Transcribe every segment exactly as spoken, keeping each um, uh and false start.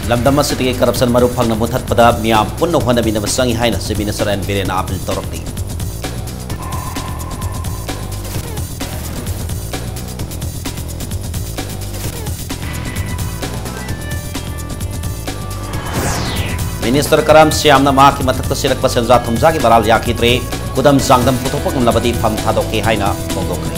ꯂꯝꯗꯝ ꯑꯁꯤꯗꯒꯤ corruption ꯃꯔꯨ ꯐꯪꯅ ꯃꯨꯊꯠꯄꯗ ꯃꯤꯌꯥꯝ ꯄꯨꯟꯅ ꯍꯣꯠꯅꯃꯤꯟꯅꯕ ꯆꯪꯏ ꯍꯥꯏꯅ Chief Minister ꯑꯦꯟ ꯕꯤꯔꯦꯟꯅ appeal ꯇꯧꯔꯛꯂꯤ꯫ Minister ꯀꯔꯥꯝ ꯁ꯭ꯌꯥꯝꯅ ꯃꯍꯥꯛꯀꯤ ꯃꯊꯛꯇ ꯁꯤꯔꯛꯄ ꯁꯦꯟꯖꯥ ꯊꯨꯝꯖꯥꯒꯤ ꯃꯔꯥꯜ ꯌꯥꯈꯤꯗ꯭ꯔꯦ, ꯈꯨꯗꯝ ꯆꯥꯡꯗꯝ ꯄꯨꯊꯣꯛꯄ ꯉꯝꯂꯕꯗꯤ ꯐꯝ ꯊꯥꯗꯣꯛꯀꯦ ꯍꯥꯏꯅ ꯐꯣꯡꯗꯣꯛꯈ꯭ꯔꯦ꯫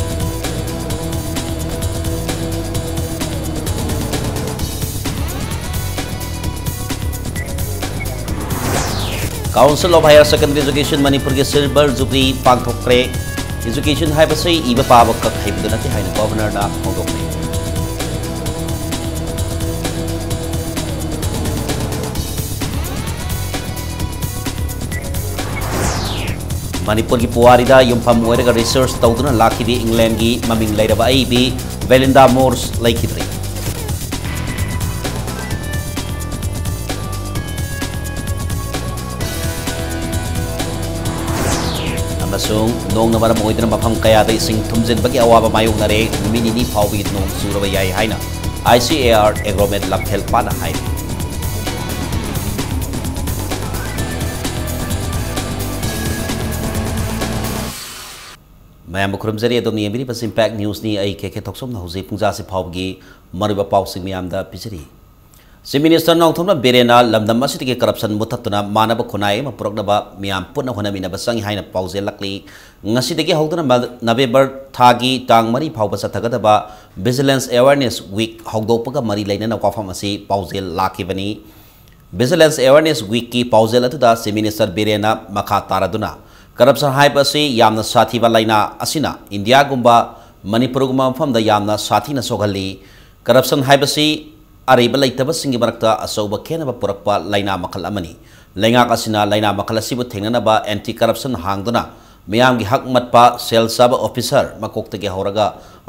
Council of Higher Secondary Education ꯃꯅꯤꯄꯨꯔꯒꯤ Silver Jubilee ꯄꯥꯡꯊꯣꯛꯈ꯭ꯔꯦ꯫ Education ꯍꯥꯏꯕꯁꯤ ꯏꯕ ꯄꯥꯕ ꯈꯛ ꯍꯩꯕꯗꯨ ꯅꯠꯇꯦ ꯍꯥꯏꯅ Governorꯅ ꯐꯣꯡꯗꯣꯛꯈ꯭ꯔꯦ꯫ ꯃꯅꯤꯄꯨꯔꯒꯤ ꯄꯨꯋꯥꯔꯤꯗ ꯌꯨꯝꯐꯝ ꯑꯣꯏꯔꯒ research ꯇꯧꯗꯨꯅ ꯂꯥꯛꯈꯤꯕ Englandꯒꯤ ꯃꯃꯤꯡ ꯂꯩꯔꯕ ꯑꯏꯕꯤ Belinda Morse ꯂꯩꯈꯤꯗ꯭ꯔꯦ꯫ ꯑꯃꯁꯨꯡ ꯅꯣꯡꯅ ꯃꯔꯝ ꯑꯣꯏꯗꯨꯅ ꯃꯐꯝ ꯀꯌꯥꯗ ꯏꯁꯤꯡ ꯊꯨꯝꯖꯤꯟꯕꯒꯤ ꯑꯋꯥꯕ ꯃꯥꯌꯣꯛꯅꯔꯦ, ꯅꯨꯃꯤꯠ ꯅꯤꯅꯤ ꯐꯥꯎꯕꯒꯤ ꯅꯣꯡ ꯆꯨꯔꯕ ꯌꯥꯏ ꯍꯥꯏꯅ I C A R Agromet ꯂꯝꯐꯦꯜꯄꯥꯠꯅ ꯍꯥꯏꯔꯤ꯫ ꯃꯌꯥꯝꯕꯨ ꯈꯨꯔꯨꯝꯖꯔꯤ꯫ ꯑꯗꯣꯝꯅ ꯌꯦꯡꯕꯤꯔꯤꯕꯁꯤ Impact Newsꯅꯤ꯫ ꯑꯩ ꯀꯦ ꯀꯦ ꯊꯣꯛꯆꯣꯝꯅ ꯍꯧꯖꯤꯛ ꯄꯨꯡꯖꯥꯁꯤ ꯐꯥꯎꯕꯒꯤ ꯃꯔꯨꯑꯣꯏꯕ ꯄꯥꯎꯁꯤꯡ ꯃꯌꯥꯝꯗ ꯄꯤꯖꯔꯤ꯫ Chief Minister ꯅꯣꯡꯊꯣꯝꯕꯝ ꯕꯤꯔꯦꯟꯅ ꯂꯝꯗꯝ ꯑꯁꯤꯗꯒꯤ corruption ꯃꯨꯊꯠꯇꯨꯅ ꯃꯥꯟꯅꯕ ꯈꯨꯟꯅꯥꯏ ꯑꯃ ꯄꯨꯔꯛꯅꯕ ꯃꯤꯌꯥꯝ ꯄꯨꯟꯅ ꯍꯣꯠꯅꯃꯤꯟꯅꯕ ꯆꯪꯏ ꯍꯥꯏꯅ ꯄꯥꯎꯖꯦꯜꯂꯛꯂꯤ꯫ ꯉꯁꯤꯗꯒꯤ ꯍꯧꯗꯨꯅ ꯃ-, November ꯊꯥꯒꯤ ꯇꯥꯡ ꯃꯔꯤ ꯐꯥꯎꯕ ꯆꯠꯊꯒꯗꯕ Vigilance Awareness Week ꯍꯧꯗꯣꯛꯄꯒ ꯃꯔꯤ ꯂꯩꯅꯅ ꯋꯥꯐꯝ ꯑꯁꯤ ꯄꯥꯎꯖꯦꯜ ꯂꯥꯛꯈꯤꯕꯅꯤ꯫ Vigilance Awareness Weekꯀꯤ ꯄꯥꯎꯖꯦꯜ ꯑꯗꯨꯗ Chief Minister ꯕꯤꯔꯦꯟꯅ ꯃꯈꯥ ꯇꯥꯔꯗꯨꯅ, corruption ꯍꯥꯏꯕ ꯑꯁꯤ ꯌꯥꯝꯅ ꯁꯥꯊꯤꯕ ꯂꯥꯏꯅꯥ ꯑꯁꯤꯅ ꯏꯟꯗꯤꯌꯥꯒꯨꯝꯕ ꯃꯅꯤꯄꯨꯔꯒꯨꯝꯕ ꯃꯐꯝꯗ ꯌꯥꯝꯅ ꯁꯥꯊꯤꯅ ꯁꯣꯛꯍꯜꯂꯤ꯫ Corruption ꯍꯥꯏꯕꯁꯤ ꯑꯔꯩꯕ ꯂꯩꯇꯕꯁꯤꯡꯒꯤ ꯃꯔꯛꯇ ꯑꯆꯧꯕ ꯈꯦꯠꯅꯕ ꯄꯨꯔꯛꯄ ꯂꯥꯏꯅꯥ ꯃꯈꯜ ꯑꯃꯅꯤ꯫ ꯂꯩꯉꯥꯛ ꯑꯁꯤꯅ ꯂꯥꯏꯅꯥ ꯃꯈꯜ ꯑꯁꯤꯕꯨ ꯊꯦꯡꯅꯅꯕ anti corruption ꯍꯥꯡꯗꯨꯅ ꯃꯤꯌꯥꯝꯒꯤ ꯍꯛ ꯃꯠꯄ ꯁꯦꯜ ꯆꯥꯕ officer ꯃꯀꯣꯛꯇꯒꯤ ꯍꯧꯔꯒ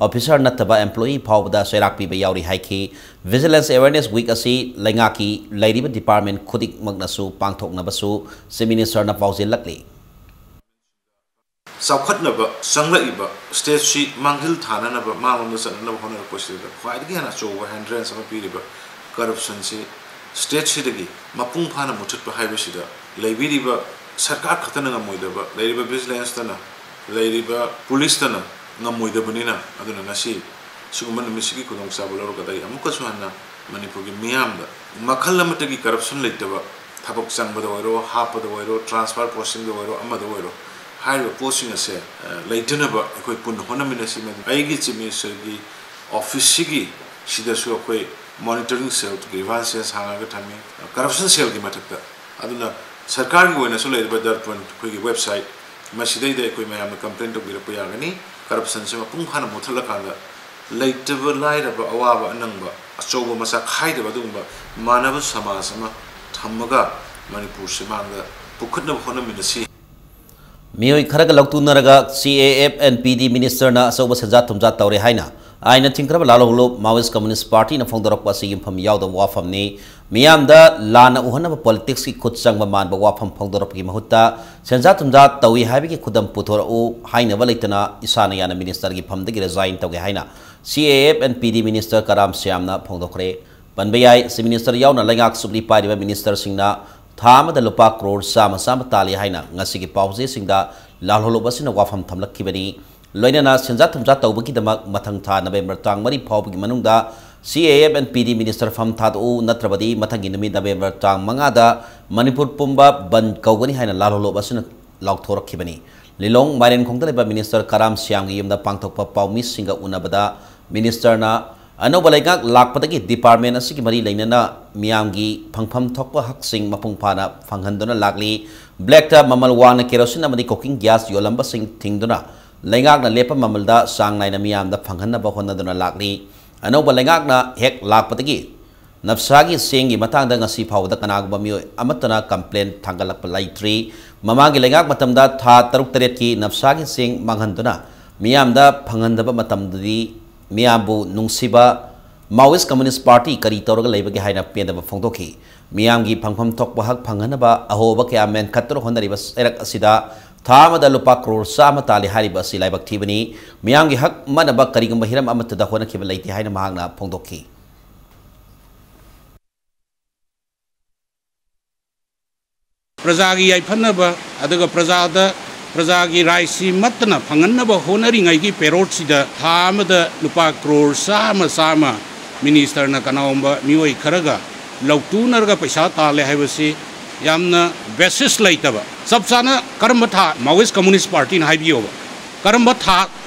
officer ꯅꯠꯇꯕ employee ꯐꯥꯎꯕꯗ ꯆꯩꯔꯥꯛ ꯄꯤꯕ ꯌꯥꯎꯔꯤ ꯍꯥꯏꯈꯤ꯫ Vigilance Awareness Week ꯑꯁꯤ ꯂꯩꯉꯥꯛꯀꯤ ꯂꯩꯔꯤꯕ department ꯈꯨꯗꯤꯡꯃꯛꯅꯁꯨ ꯄꯥꯡꯊꯣꯛꯅꯕꯁꯨ Chief Ministerꯅ ꯄꯥꯎꯖꯦꯜꯂꯛꯂꯤ꯫ ꯆꯥꯎꯈꯠꯅꯕ ꯆꯪꯂꯛꯏꯕ stateꯁꯤ ꯃꯥꯡꯖꯤꯜ ꯊꯥꯅꯅꯕ, ꯃꯥꯡꯂꯣꯝꯗ ꯆꯠꯅꯅꯕ ꯍꯣꯠꯅꯔꯛꯄꯁꯤꯗ ꯈ꯭ꯋꯥꯏꯗꯒꯤ ꯍꯦꯟꯅ ꯑꯆꯧꯕ hindrance ꯑꯃ ꯄꯤꯔꯤꯕ corruptionꯁꯤ ꯁ꯭ꯇꯦꯠꯁꯤꯗꯒꯤ ꯃꯄꯨꯡ ꯐꯥꯅ ꯃꯨꯊꯠꯄ ꯍꯥꯏꯕꯁꯤꯗ ꯂꯩꯕꯤꯔꯤꯕ ꯁꯔꯀꯥꯔ ꯈꯛꯇꯅ ꯉꯝꯃꯣꯏꯗꯕ, ꯂꯩꯔꯤꯕ ꯚꯤꯖꯤꯂꯦꯟꯁꯇꯅ, ꯂꯩꯔꯤꯕ ꯄꯨꯂꯤꯁꯇꯅ ꯉꯝꯃꯣꯏꯗꯕꯅꯤꯅ, ꯑꯗꯨꯅ ꯉꯁꯤ ꯁꯤꯒꯨꯝꯕ ꯅꯨꯃꯤꯠꯁꯤꯒꯤ ꯈꯨꯗꯣꯡꯆꯥꯕ ꯂꯧꯔꯒꯗ ꯑꯩ ꯑꯃꯨꯛꯀꯁꯨ ꯍꯟꯅ ꯃꯅꯤꯄꯨꯔꯒꯤ ꯃꯤꯌꯥꯝꯗ ꯃꯈꯜ ꯑꯃꯠꯇꯒꯤ ꯀꯔꯞꯁꯟ ꯂꯩꯇꯕ, ꯊꯕꯛ ꯆꯪꯕꯗ ꯑꯣꯏꯔꯣ, ꯍꯥꯞꯄꯗ ꯑꯣꯏꯔꯣ, ꯇ꯭ꯔꯥꯟꯁꯐꯔ ꯄꯣꯁꯇꯤꯡꯗ ꯑꯣꯏꯔꯣ, ꯑꯃꯗ ꯑꯣꯏꯔꯣ, ꯍꯥꯏꯔꯤꯕ ꯄꯣꯠꯁꯤꯡ ꯑꯁꯦ, ꯑ, ꯂꯩꯇꯅꯕ ꯑꯩꯈꯣꯏ ꯄꯨꯟꯅ ꯍꯣꯠꯅꯃꯤꯟꯅꯁꯤ꯫ ꯑꯩꯒꯤ ꯆꯤꯐ ꯃꯤꯅꯤꯁꯇꯔꯒꯤ ꯑꯣꯐꯤꯁ ꯁꯤꯒꯤ ꯁꯤꯗꯁꯨ ꯑꯩꯈꯣꯏ ꯃꯣꯅꯤꯇꯔꯤꯡ ꯁꯦꯜ, ꯒ꯭ꯔꯤꯚꯥꯟꯁ ꯁꯦꯜ ꯍꯥꯡꯉꯒ ꯊꯝꯃꯤ, ꯀꯔꯞꯁꯟ ꯁꯦꯜꯒꯤ ꯃꯊꯛꯇ꯫ ꯑꯗꯨꯅ ꯁꯔꯀꯥꯔꯒꯤ ꯑꯣꯏꯅꯁꯨ ꯂꯩꯔꯤꯕ ꯗꯔꯄꯟ ꯑꯩꯈꯣꯏꯒꯤ ꯋꯦꯕꯁꯥꯏꯠ, ꯃꯁꯤꯗꯩꯗ ꯑꯩꯈꯣꯏ ꯃꯌꯥꯝꯅ ꯀꯝꯄ꯭ꯂꯦꯟ ꯇꯧꯕꯤꯔꯛꯄ ꯌꯥꯒꯅꯤ꯫ ꯀꯔꯞꯁꯟꯁꯦ ꯃꯄꯨꯡ ꯐꯥꯅ ꯃꯨꯠꯊꯠꯂꯀꯥꯟꯗ ꯂꯩꯇꯕ ꯂꯥꯏꯔꯕ, ꯑꯋꯥꯕ ꯑꯅꯪꯕ, ꯑꯆꯧꯕ ꯃꯆꯥ ꯈꯥꯏꯗꯕ ꯑꯗꯨꯒꯨꯝꯕ ꯃꯥꯟꯅꯕ ꯁꯃꯥꯖ ꯑꯃ ꯊꯝꯃꯒ ꯃꯅꯤꯄꯨꯔꯁꯦ ꯃꯥꯡꯗ ꯄꯨꯈꯠꯅꯕ ꯍꯣꯠꯅꯃꯤꯟꯅꯁꯤ꯫ ꯃꯤꯑꯣꯏ ꯈꯔꯒ ꯂꯧꯇꯨꯅꯔꯒ C A F and P D ꯃꯤꯅꯤꯁꯇꯔꯅ ꯑꯆꯧꯕ ꯁꯦꯟꯖꯥ ꯊꯨꯝꯖꯥ ꯇꯧꯔꯦ ꯍꯥꯏꯅ ꯑꯥꯏꯟꯅ ꯊꯤꯡꯈ꯭ꯔꯕ ꯂꯥꯜꯍꯧꯂꯨꯞ Maoist Communist Partyꯅ ꯐꯣꯡꯗꯣꯔꯛꯄ ꯑꯁꯤ ꯌꯨꯝꯐꯝ ꯌꯥꯎꯗꯕ ꯋꯥꯐꯝꯅꯤ꯫ ꯃꯤꯌꯥꯝꯗ ꯂꯥꯟꯅ ꯎꯍꯟꯅꯕ ꯄꯣꯂꯤꯇꯤꯛꯁꯀꯤ ꯈꯨꯠ ꯆꯪꯕ ꯃꯥꯟꯕ ꯋꯥꯐꯝ ꯐꯣꯡꯗꯣꯔꯛꯄꯒꯤ ꯃꯍꯨꯠꯇ ꯁꯦꯟꯖꯥ ꯊꯨꯝꯖꯥ ꯇꯧꯏ ꯍꯥꯏꯕꯒꯤ ꯈꯨꯗꯝ ꯄꯨꯊꯣꯔꯛꯎ ꯍꯥꯏꯅꯕ ꯂꯩꯇꯅ ꯏꯁꯥꯅ ꯌꯥꯅ ꯃꯤꯅꯤꯁꯇꯔꯒꯤ ꯐꯝꯗꯒꯤ ꯔꯤꯖꯥꯏꯟ ꯇꯧꯒꯦ ꯍꯥꯏꯅ C A F and P D minister Karam ꯁ꯭ꯌꯥꯝꯅ ꯐꯣꯡꯗꯣꯛꯈ꯭ꯔꯦ꯫ ꯄꯟꯕ ꯌꯥꯏ, ꯆꯤꯐ ꯃꯤꯅꯤꯁꯇꯔ ꯌꯥꯎꯅ ꯂꯩꯉꯥꯛ ꯁꯨꯞꯂꯤ ꯄꯥꯏꯔꯤꯕ ꯃꯤꯅꯤꯁꯇꯔꯁꯤꯡꯅ ꯊꯥ ꯑꯃꯗ ꯂꯨꯄꯥ ꯀ꯭ꯔꯣꯔ ꯆꯥꯝꯃ ꯆꯥꯝꯃ ꯇꯥꯜꯂꯤ ꯍꯥꯏꯅ ꯉꯁꯤꯒꯤ ꯄꯥꯎꯆꯦꯁꯤꯡꯗ ꯂꯥꯜꯍꯧꯂꯨꯞ ꯑꯁꯤꯅ ꯋꯥꯐꯝ ꯊꯝꯂꯛꯈꯤꯕꯅꯤ꯫ ꯂꯣꯏꯅꯅ ꯁꯦꯟꯖꯥ ꯊꯨꯝꯖꯥ ꯇꯧꯕꯒꯤꯗꯃꯛ ꯃꯊꯪ ꯊꯥ ꯅꯕꯦꯝꯕꯔ ꯇꯥꯡ ꯃꯔꯤ ꯐꯥꯎꯕꯒꯤ ꯃꯅꯨꯡꯗ C A F and P D minister ꯐꯝ ꯊꯥꯗꯣꯛꯎ, ꯅꯠꯇ꯭ꯔꯕꯗꯤ ꯃꯊꯪꯒꯤ ꯅꯨꯃꯤꯠ ꯅꯕꯦꯝꯕꯔ ꯇꯥꯡ ꯃꯉꯥꯗ ꯃꯅꯤꯄꯨꯔ ꯄꯨꯝꯕ ꯕꯟꯗ ꯀꯧꯒꯅꯤ ꯍꯥꯏꯅ ꯂꯥꯜꯍꯧꯂꯨꯞ ꯑꯁꯤꯅ ꯂꯥꯎꯊꯣꯔꯛꯈꯤꯕꯅꯤ꯫ ꯂꯤꯂꯣꯡ ꯃꯥꯏꯔꯦꯟꯈꯣꯡꯗ ꯂꯩꯕ ꯃꯤꯅꯤꯁꯇꯔ ꯀꯔꯥꯝ ꯁ꯭ꯌꯥꯝꯒꯤ ꯌꯨꯝꯗ ꯄꯥꯡꯊꯣꯛꯄ ꯄꯥꯎꯃꯤꯁꯤꯡꯒ ꯎꯅꯕꯗ ꯃꯤꯅꯤꯁꯇꯔꯅ ꯑꯅꯧꯕ ꯂꯩꯉꯥꯛ ꯂꯥꯛꯄꯗꯒꯤ ꯗꯤꯄꯥꯔꯠꯃꯦꯟ ꯑꯁꯤꯒꯤ ꯃꯔꯤ ꯂꯩꯅꯅ ꯃꯤꯌꯥꯝꯒꯤ ꯐꯪꯐꯝ ꯊꯣꯛꯄ ꯍꯛꯁꯤꯡ ꯃꯄꯨꯡ ꯐꯥꯅ ꯐꯪꯍꯟꯗꯨꯅ ꯂꯥꯛꯂꯤ꯫ ꯕ꯭ꯂꯦꯛꯇ ꯃꯃꯜ ꯋꯥꯡꯅ ꯀꯦꯔꯣꯁꯤꯟ ꯑꯃꯗꯤ ꯀꯨꯀꯤꯡ ꯒ꯭ꯌꯥꯁ ꯌꯣꯜꯂꯝꯕꯁꯤꯡ ꯊꯤꯡꯗꯨꯅ ꯂꯩꯉꯥꯛꯅ ꯂꯦꯞꯄ ꯃꯃꯜꯗ ꯆꯥꯡ ꯅꯥꯏꯅ ꯃꯤꯌꯥꯝꯗ ꯐꯪꯍꯟꯅꯕ ꯍꯣꯠꯅꯗꯨꯅ ꯂꯥꯛꯂꯤ꯫ ꯑꯅꯧꯕ ꯂꯩꯉꯥꯛꯅ ꯍꯦꯛ ꯂꯥꯛꯄꯗꯒꯤ ꯅꯞꯁꯥꯒꯤ ꯆꯦꯡꯒꯤ ꯃꯇꯥꯡꯗ ꯉꯁꯤ ꯐꯥꯎꯕꯗ ꯀꯅꯥꯒꯨꯝꯕ ꯃꯤꯑꯣꯏ ꯑꯃꯠꯇꯅ ꯀꯝꯄ꯭ꯂꯦꯟ ꯊꯥꯡꯒꯠꯂꯛꯄ ꯂꯩꯇ꯭ꯔꯤ꯫ ꯃꯃꯥꯡꯒꯤ ꯂꯩꯉꯥꯛ ꯃꯇꯝꯗ ꯊꯥ ꯇꯔꯨꯛ ꯇꯔꯦꯠꯀꯤ ꯅꯞꯁꯥꯒꯤ ꯆꯦꯡ ꯃꯥꯡꯍꯟꯗꯨꯅ ꯃꯤꯌꯥꯝꯗ ꯐꯪꯍꯟꯗꯕ ꯃꯇꯝꯗꯗꯤ ꯃꯤꯌꯥꯝꯕꯨ ꯅꯨꯡꯁꯤꯕ Maoist Communist Party ꯀꯔꯤ ꯇꯧꯔꯒ ꯂꯩꯕꯒꯦ ꯍꯥꯏꯅ ꯄꯦꯟꯗꯕ ꯐꯣꯡꯗꯣꯛꯈꯤ꯫ ꯃꯤꯌꯥꯝꯒꯤ ꯐꯪꯐꯝ ꯊꯣꯛꯄ ꯍꯛ ꯐꯪꯍꯟꯅꯕ ꯑꯍꯣꯕ ꯀꯌꯥ ꯃꯦꯟꯈꯠꯇꯨꯅ ꯍꯣꯠꯅꯔꯤꯕ ꯆꯩꯔꯛ ꯑꯁꯤꯗ ꯊꯥ ꯑꯃꯗ ꯂꯨꯄꯥ ꯀ꯭ꯔꯣꯔ ꯆꯥꯝꯃ ꯇꯥꯜꯂꯤ ꯍꯥꯏꯔꯤꯕ ꯑꯁꯤ ꯂꯥꯏꯕꯛ ꯊꯤꯕꯅꯤ꯫ ꯃꯤꯌꯥꯝꯒꯤ ꯍꯛ ꯃꯥꯟꯅꯕ ꯀꯔꯤꯒꯨꯝꯕ ꯍꯤꯔꯝ ꯑꯃꯠꯇꯗ ꯍꯣꯠꯅꯈꯤꯕ ꯂꯩꯇꯦ ꯍꯥꯏꯅ ꯃꯍꯥꯛꯅ ꯐꯣꯡꯗꯣꯛꯈꯤ꯫ ꯄ꯭ꯔꯖꯥꯒꯤ ꯌꯥꯏꯐꯅꯕ, ꯑꯗꯨꯒ ꯄ꯭ꯔꯖꯥꯗ, ꯄ꯭ꯔꯖꯥꯒꯤ ꯔꯥꯏꯠꯁꯤ ꯃꯠꯇꯅ ꯐꯪꯍꯟꯅꯕ ꯍꯣꯠꯅꯔꯤꯉꯩꯒꯤ ꯄꯦꯔꯣꯠꯁꯤꯗ ꯊꯥ ꯑꯃꯗ ꯂꯨꯄꯥ ꯀ꯭ꯔꯣꯔ ꯆꯥꯝꯃ ꯆꯥꯝꯃ ꯃꯤꯅꯤꯁꯇꯔꯅ ꯀꯅꯥꯒꯨꯝꯕ ꯃꯤꯑꯣꯏ ꯈꯔꯒ ꯂꯧꯇꯨꯅꯔꯒ ꯄꯩꯁꯥ ꯇꯥꯜꯂꯦ ꯍꯥꯏꯕꯁꯤ ꯌꯥꯝꯅ ꯕꯦꯁꯤꯁ ꯂꯩꯇꯕ꯫ ꯆꯞ ꯆꯥꯅ ꯀꯔꯝꯕ ꯊꯥ, ꯃꯥꯋꯣꯏꯁ ꯀꯝꯃꯨꯅꯤꯁ ꯄꯥꯔꯇꯤꯅ ꯍꯥꯏꯕꯤꯌꯣꯕ, ꯀꯔꯝꯕ ꯊꯥ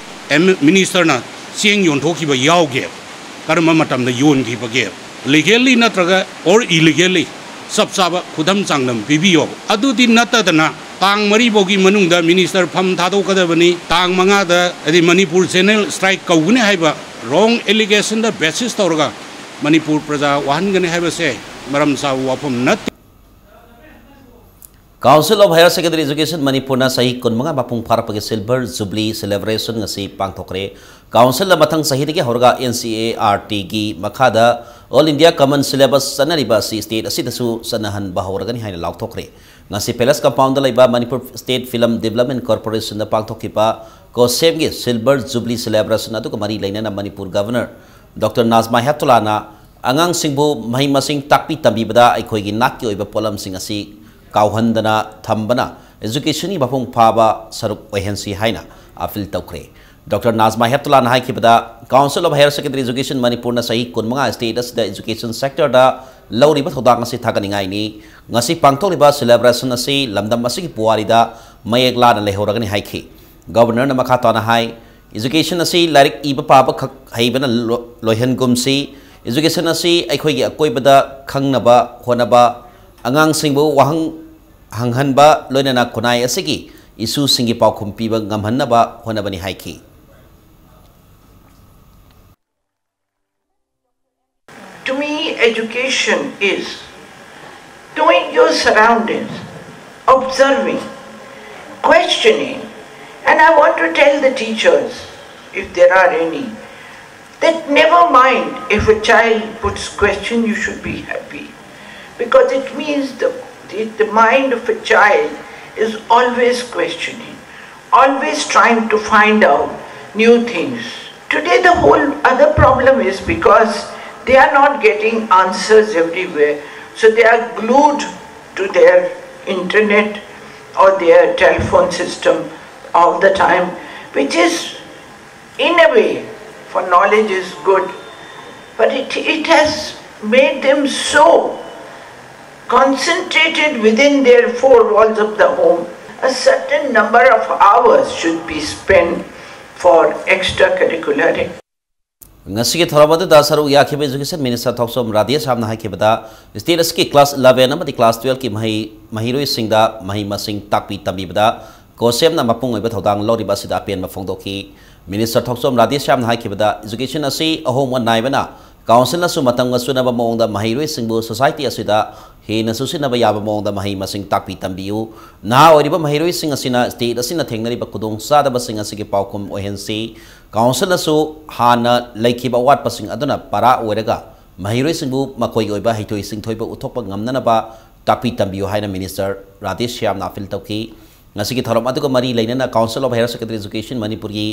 ꯑꯦꯝ-, ꯃꯤꯅꯤꯁꯇꯔꯅ ꯆꯦꯡ ꯌꯣꯟꯊꯣꯛꯈꯤꯕ ꯌꯥꯎꯒꯦ? ꯀꯔꯝꯕ ꯃꯇꯝꯗ ꯌꯣꯟꯈꯤꯕꯒꯦ? ꯂꯤꯒꯦꯜꯂꯤ ꯅꯠꯇ꯭ꯔꯒ ꯑꯣꯔ ꯏꯂꯤꯒꯦꯜꯂꯤ? ꯆꯞ ꯆꯥꯕ ꯈꯨꯗꯝ ꯆꯥꯡꯗꯝ ꯄꯤꯕꯤꯌꯣꯕ꯫ ꯑꯗꯨꯗꯤ ꯅꯠꯇꯗꯅ ꯇꯥꯡ ꯃꯔꯤ ꯐꯥꯎꯒꯤ ꯃꯅꯨꯡꯗ ꯃꯤꯅꯤꯁꯇꯔ ꯐꯝ ꯊꯥꯗꯣꯛꯀꯗꯕꯅꯤ, ꯇꯥꯡ ꯃꯉꯥꯗ ꯍꯥꯏꯗꯤ ꯃꯅꯤꯄꯨꯔ ꯖꯦꯅꯔꯦꯜ ꯁ꯭ꯇ꯭ꯔꯥꯏꯛ ꯀꯧꯒꯅꯤ ꯍꯥꯏꯕ ꯔꯣꯡ ꯑꯦꯂꯤꯒꯦꯁꯟꯗ ꯕꯦꯁꯤꯁ ꯇꯧꯔꯒ ꯃꯅꯤꯄꯨꯔ ꯄ꯭ꯔꯖꯥ ꯋꯥꯍꯟꯒꯅꯤ ꯍꯥꯏꯕꯁꯦ ꯃꯔꯝ ꯆꯥꯕ ꯋꯥꯐꯝ ꯅꯠꯇꯦ꯫ Council of Higher Secondary Education ꯃꯅꯤꯄꯨꯔꯅ ꯆꯍꯤ ꯀꯨꯟꯃꯉꯥ ꯃꯄꯨꯡ ꯐꯥꯔꯛꯄꯒꯤ Silver Jubilee Celebration ꯉꯁꯤ ꯄꯥꯡꯊꯣꯛꯈ꯭ꯔꯦ꯫ Councilꯅ ꯃꯊꯪ ꯆꯍꯤꯗꯒꯤ ꯍꯧꯔꯒ NCERTꯒꯤ ꯃꯈꯥꯗ All India Common Syllabus ꯆꯠꯅꯔꯤꯕ ꯑꯁꯤ state ꯑꯁꯤꯗꯁꯨ ꯆꯠꯅꯍꯟꯕ ꯍꯧꯔꯒꯅꯤ ꯍꯥꯏꯅ ꯂꯥꯎꯊꯣꯛꯈ꯭ꯔꯦ꯫ ꯉꯁꯤ Palace Compoundꯗ ꯂꯩꯕ Manipur State Film Development Corporationꯗ ꯄꯥꯡꯊꯣꯛꯈꯤꯕ COSEMꯒꯤ Silver Jubilee Celebration ꯑꯗꯨꯒ ꯃꯔꯤ ꯂꯩꯅꯅ ꯃꯅꯤꯄꯨꯔ Governor Doctor ꯅꯥꯖꯃꯥ ꯍꯦꯞꯇꯨꯂꯥꯅ ꯑꯉꯥꯡꯁꯤꯡꯕꯨ ꯃꯍꯩ ꯃꯁꯤꯡ ꯇꯥꯛꯄꯤ ꯇꯝꯕꯤꯕꯗ ꯑꯩꯈꯣꯏꯒꯤ ꯅꯥꯠꯀꯤ ꯑꯣꯏꯕ ꯄꯣꯠꯂꯝꯁꯤꯡ ꯑꯁꯤ ꯀꯥꯎꯍꯟꯗꯅ ꯊꯝꯕꯅ educationꯒꯤ ꯃꯄꯨꯡ ꯐꯥꯕ ꯁꯔꯨꯛ ꯑꯣꯏꯍꯟꯁꯤ ꯍꯥꯏꯅ appeal ꯇꯧꯈ꯭ꯔꯦ꯫ Doctor Najma ꯍꯦꯞꯇꯨꯂꯥꯅ ꯍꯥꯏꯈꯤꯕꯗ, Council of Higher Secondary Education ꯃꯅꯤꯄꯨꯔꯅ ꯆꯍꯤ ꯀꯨꯟꯃꯉꯥ state ꯑꯁꯤꯗ education sectorꯗ ꯂꯧꯔꯤꯕ ꯊꯧꯗꯥꯡ ꯑꯁꯤ ꯊꯥꯒꯠꯅꯤꯡꯉꯥꯏꯅꯤ꯫ ꯉꯁꯤ ꯄꯥꯡꯊꯣꯛꯂꯤꯕ celebration ꯑꯁꯤ ꯂꯝꯗꯝ ꯑꯁꯤꯒꯤ ꯄꯨꯋꯥꯔꯤꯗ ꯃꯌꯦꯛ ꯂꯥꯅ ꯂꯩꯍꯧꯔꯒꯅꯤ ꯍꯥꯏꯈꯤ꯫ Governorꯅ ꯃꯈꯥ ꯇꯥꯅ ꯍꯥꯏ, education ꯑꯁꯤ ꯂꯥꯏꯔꯤꯛ ꯏꯕ ꯄꯥꯕ ꯈꯛ ꯍꯩꯕꯅ ꯂꯣ-, ꯂꯣꯏꯍꯟꯒꯨꯝꯁꯤ꯫ Education ꯑꯁꯤ ꯑꯩꯈꯣꯏꯒꯤ ꯑꯀꯣꯏꯕꯗ ꯈꯪꯅꯕ ꯍꯣꯠꯅꯕ, ꯑꯉꯥꯡꯁꯤꯡꯕꯨ ꯋꯥꯍꯪ ꯍꯪꯍꯟꯕ, ꯂꯣꯏꯅꯅ ꯈꯨꯟꯅꯥꯏ ꯑꯁꯤꯒꯤ issueꯁꯤꯡꯒꯤ ꯄꯥꯎꯈꯨꯝ ꯄꯤꯕ ꯉꯝꯍꯟꯅꯕ ꯍꯣꯠꯅꯕꯅꯤ ꯍꯥꯏꯈꯤ꯫ To me, education is knowing your surroundings, observing, questioning, and I want to tell the teachers, if there are any, that never mind if a child puts question, you should be happy, because it means the, the, the mind of a child is always questioning, always trying to find out new things. Today, the whole other problem is because they are not getting answers everywhere, so they are glued to their internet or their telephone system all the time, which is, in a way, for knowledge is good, but it, it has made them so concentrated within their four walls of the home. A certain number of hours should be spent for extracurricular. ꯉꯁꯤꯒꯤ ꯊꯧꯔꯝ ꯑꯗꯨꯗ ꯁꯔꯨꯛ ꯌꯥꯈꯤꯕ Education Minister Thouchom ꯔꯥꯙꯦꯁ꯭ꯌꯥꯝꯅ ꯍꯥꯏꯈꯤꯕꯗ, state ꯑꯁꯤꯒꯤ class eleven ꯑꯃꯗꯤ class twelve ꯀꯤ ꯃꯍꯩ ꯃꯍꯩꯔꯣꯏꯁꯤꯡꯗ ꯃꯍꯩ ꯃꯁꯤꯡ ꯇꯥꯛꯄꯤ ꯇꯝꯕꯤꯕꯗ COHSEB ꯅ ꯃꯄꯨꯡ ꯑꯣꯏꯕ ꯊꯧꯗꯥꯡ ꯂꯧꯔꯤꯕ ꯑꯁꯤꯗ ꯑꯄꯦꯟꯕ ꯐꯣꯡꯗꯣꯛꯈꯤ꯫ Minister ꯊꯧꯆꯣꯝ ꯔꯥꯙꯦꯁ꯭ꯌꯥꯝꯅ ꯍꯥꯏꯈꯤꯕꯗ, education ꯑꯁꯤ ꯑꯍꯣꯡꯕ ꯅꯥꯏꯕꯅ council ꯅꯁꯨ ꯃꯇꯝꯒ ꯆꯨꯅꯕ ꯃꯑꯣꯡꯗ ꯃꯍꯩꯔꯣꯏꯁꯤꯡꯕꯨ society ꯑꯁꯤꯗ ꯍꯦꯟꯅ ꯆꯨꯁꯤꯟꯅꯕ ꯌꯥꯕ ꯃꯑꯣꯡꯗ ꯃꯍꯩ ꯃꯁꯤꯡ ꯇꯥꯛꯄꯤ ꯇꯝꯕꯤꯌꯨ꯫ ꯅꯍꯥ ꯑꯣꯏꯔꯤꯕ ꯃꯍꯩꯔꯣꯏꯁꯤꯡ ꯑꯁꯤꯅ state ꯑꯁꯤꯅ ꯊꯦꯡꯅꯔꯤꯕ ꯈꯨꯗꯣꯡꯆꯥꯗꯕꯁꯤꯡ ꯑꯁꯤꯒꯤ ꯄꯥꯎꯈꯨꯝ ꯑꯣꯏꯍꯟꯁꯤ꯫ Council ꯅꯁꯨ ꯍꯥꯟꯅ ꯂꯩꯈꯤꯕ ꯑꯋꯥꯠꯄꯁꯤꯡ ꯑꯗꯨꯅ ꯄꯔꯥ ꯑꯣꯏꯔꯒ ꯃꯍꯩꯔꯣꯏꯁꯤꯡꯕꯨ ꯃꯈꯣꯏꯒꯤ ꯑꯣꯏꯕ ꯍꯩꯊꯣꯏ ꯁꯤꯡꯊꯣꯏꯕ ꯎꯠꯊꯣꯛꯄ ꯉꯝꯅꯅꯕ ꯇꯥꯛꯄꯤ ꯇꯝꯕꯤꯌꯨ ꯍꯥꯏꯅ Minister ꯔꯥꯙꯦꯁ꯭ꯌꯥꯝꯅ appeal ꯇꯧꯈꯤ꯫ ꯉꯁꯤꯒꯤ ꯊꯧꯔꯝ ꯑꯗꯨꯒ ꯃꯔꯤ ꯂꯩꯅꯅ Council of Higher Secondary Education ꯃꯅꯤꯄꯨꯔꯒꯤ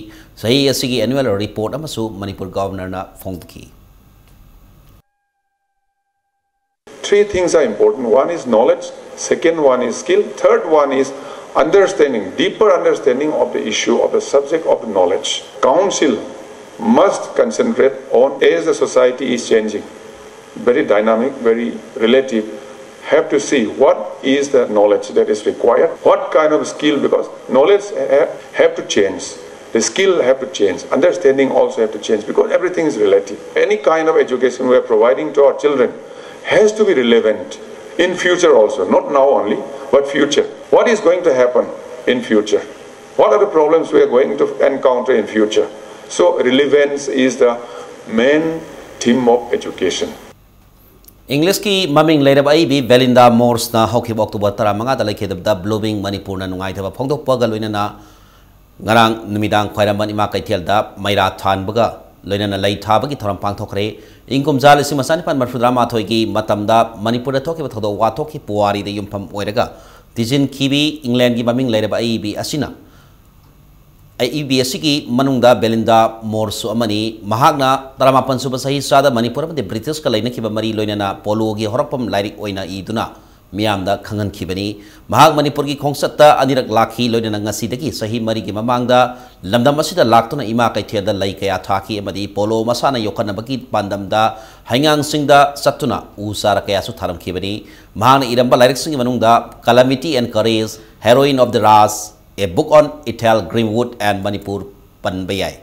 ꯆꯍꯤ ꯑꯁꯤꯒꯤ annual report ꯑꯃꯁꯨ ꯃꯅꯤꯄꯨꯔ Governorꯅ ꯐꯣꯡꯗꯣꯛꯈꯤ꯫ Three things are important. One is knowledge, second one is skill, third one is understanding, deeper understanding of the issue, of the subject of the knowledge. Council must concentrate on, as the society is changing, very dynamic, very relative, have to see what is the knowledge that is required, what kind of skill, because knowledge ha-, have to change. The skill have to change, understanding also have to change, because everything is relative. Any kind of education we are providing to our children has to be relevant in future also, not now only, but future. What is going to happen in future? What are the problems we are going to encounter in future? So relevance is the main theme of education. English ꯀꯤ ꯃꯃꯤꯡ ꯂꯩꯔꯕ ꯑꯏꯕꯤ Belinda Morse ꯅ ꯍꯧꯈꯤꯕ October ꯇꯔꯥꯃꯉꯥꯗ ꯂꯩꯈꯤꯗꯕꯗ Blooming ꯃꯅꯤꯄꯨꯔꯅ ꯅꯨꯡꯉꯥꯏꯇꯕ ꯐꯣꯡꯗꯣꯛꯄꯒ ꯂꯣꯏꯅꯅ ꯉꯔꯥꯡ ꯅꯨꯃꯤꯗꯥꯡ ꯈ꯭ꯋꯥꯏꯔꯝꯕꯟ ꯏꯃꯥ ꯀꯩꯊꯦꯜꯗ ꯃꯩꯔꯥ ꯊꯥꯟꯕꯒ ꯂꯣꯏꯅꯅ ꯂꯩ ꯊꯥꯕꯒꯤ ꯊꯧꯔꯝ ꯄꯥꯡꯊꯣꯛꯈ꯭ꯔꯦ꯫ ꯏꯪ ꯀꯨꯝꯖꯥ ꯂꯤꯁꯤꯡ ꯑꯃ ꯆꯥꯅꯤꯄꯥꯟ ꯃꯔꯤꯐꯨꯇꯔꯥ ꯃꯥꯊꯣꯏꯒꯤ ꯃꯇꯝꯗ ꯃꯅꯤꯄꯨꯔꯗ ꯊꯣꯛꯈꯤꯕ ꯊꯧꯗꯣꯛ ꯋꯥꯊꯣꯛꯀꯤ ꯄꯨꯋꯥꯔꯤꯗ ꯌꯨꯝꯐꯝ ꯑꯣꯏꯔꯒ ꯊꯤꯖꯤꯟꯈꯤꯕꯤ England ꯒꯤ ꯃꯃꯤꯡ ꯂꯩꯔꯕ ꯑꯏꯕꯤ ꯑꯁꯤꯅ ꯑꯏꯕꯤ ꯑꯁꯤꯒꯤ ꯃꯅꯨꯡꯗ Belinda Morse ꯁꯨ ꯑꯃꯅꯤ꯫ ꯃꯍꯥꯛꯅ ꯇꯔꯥꯃꯥꯄꯟ ꯁꯨꯕ ꯆꯍꯤꯆꯥꯗ ꯃꯅꯤꯄꯨꯔ ꯑꯃꯗꯤ British ꯀ ꯂꯩꯅꯈꯤꯕ ꯃꯔꯤ ꯂꯣꯏꯅꯅ ꯄꯣꯂꯣꯒꯤ ꯍꯧꯔꯛꯐꯝ ꯂꯥꯏꯔꯤꯛ ꯑꯣꯏꯅ ꯏꯗꯨꯅ ꯃꯤꯌꯥꯝꯗ ꯈꯪꯍꯟꯈꯤꯕꯅꯤ꯫ ꯃꯍꯥꯛ ꯃꯅꯤꯄꯨꯔꯒꯤ ꯈꯣꯡꯆꯠꯇ ꯑꯅꯤꯔꯛ ꯂꯥꯛꯈꯤ, ꯂꯣꯏꯅꯅ ꯉꯁꯤꯗꯒꯤ ꯆꯍꯤ ꯃꯔꯤꯒꯤ ꯃꯃꯥꯡꯗ ꯂꯝꯗꯝ ꯑꯁꯤꯗ ꯂꯥꯛꯇꯨꯅ ꯏꯃꯥ ꯀꯩꯊꯦꯜꯗ ꯂꯩ ꯀꯌꯥ ꯊꯥꯈꯤ ꯑꯃꯗꯤ ꯄꯣꯂꯣ ꯃꯁꯥꯟꯅ ꯌꯣꯛꯈꯠꯅꯕꯒꯤ ꯄꯥꯟꯗꯝꯗ ꯍꯩꯉꯥꯡꯁꯤꯡꯗ ꯆꯠꯇꯨꯅ ꯎ ꯆꯥꯔ ꯀꯌꯥꯁꯨ ꯊꯥꯔꯝꯈꯤꯕꯅꯤ꯫ ꯃꯍꯥꯛꯅ ꯏꯔꯝꯕ ꯂꯥꯏꯔꯤꯛꯁꯤꯡꯒꯤ ꯃꯅꯨꯡꯗ Calamity and Courage, Heroine of the Raj, A Book on Ethel Grimwood and Manipur ꯄꯟꯕ ꯌꯥꯏ꯫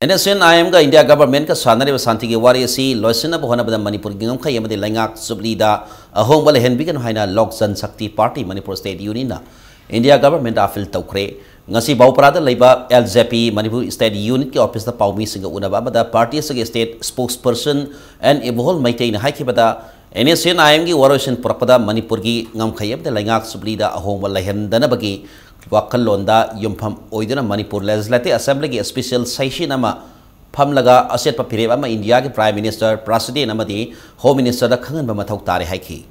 NSCN-IM-ꯒ India Government-ꯀ ꯁꯥꯟꯅꯔꯤꯕ ꯁꯥꯟꯇꯤꯒꯤ ꯋꯥꯔꯤ ꯑꯁꯤ ꯂꯣꯏꯁꯤꯟꯅꯕ ꯍꯣꯠꯅꯕꯗ ꯃꯅꯤꯄꯨꯔꯒꯤ ꯉꯝꯈꯩ ꯑꯃꯗꯤ ꯂꯩꯉꯥꯛ ꯖꯨꯕꯂꯤꯗ ꯑꯍꯣꯡꯕ ꯂꯩꯍꯟꯕꯤꯒꯅꯨ ꯍꯥꯏꯅ Lok Jan Shakti Party Manipur State Union-ꯅ India Government-ꯇ appeal ꯇꯧꯈ꯭ꯔꯦ꯫ ꯉꯁꯤ ꯕꯥꯎꯄ꯭ꯔꯥꯗ ꯂꯩꯕ LJP Manipur State Unit-ꯀꯤ office-ꯇ ꯄꯥꯎꯃꯤꯁꯤꯡꯒ ꯎꯅꯕ ꯑꯃꯗ party ꯑꯁꯤꯒꯤ state spokesperson N Ibohol ꯃꯩꯇꯩꯅ ꯍꯥꯏꯈꯤꯕꯗ, NSCN-IM-ꯒꯤ ꯋꯥꯔꯣꯏꯁꯤꯟ ꯄꯨꯔꯛꯄꯗ ꯃꯅꯤꯄꯨꯔꯒꯤ ꯉꯝꯈꯩ ꯑꯃꯗꯤ ꯂꯩꯉꯥꯛ ꯖꯨꯕꯂꯤꯗ ꯑꯍꯣꯡꯕ ꯂꯩꯍꯟꯗꯅꯕꯒꯤ ꯋꯥꯈꯜꯂꯣꯟꯗ ꯌꯨꯝꯐꯝ ꯑꯣꯏꯗꯨꯅ ꯃꯅꯤꯄꯨꯔ Legislative Assembly-ꯒꯤ special session ꯑꯃ ꯐꯝꯂꯒ ꯑꯆꯦꯠꯄ ꯐꯤꯔꯦꯞ ꯑꯃ ꯏꯟꯗꯤꯌꯥꯒꯤ Prime Minister, President ꯑꯃꯗꯤ Home Minister-ꯗ ꯈꯪꯍꯟꯕ ꯃꯊꯧ ꯇꯥꯔꯦ ꯍꯥꯏꯈꯤ꯫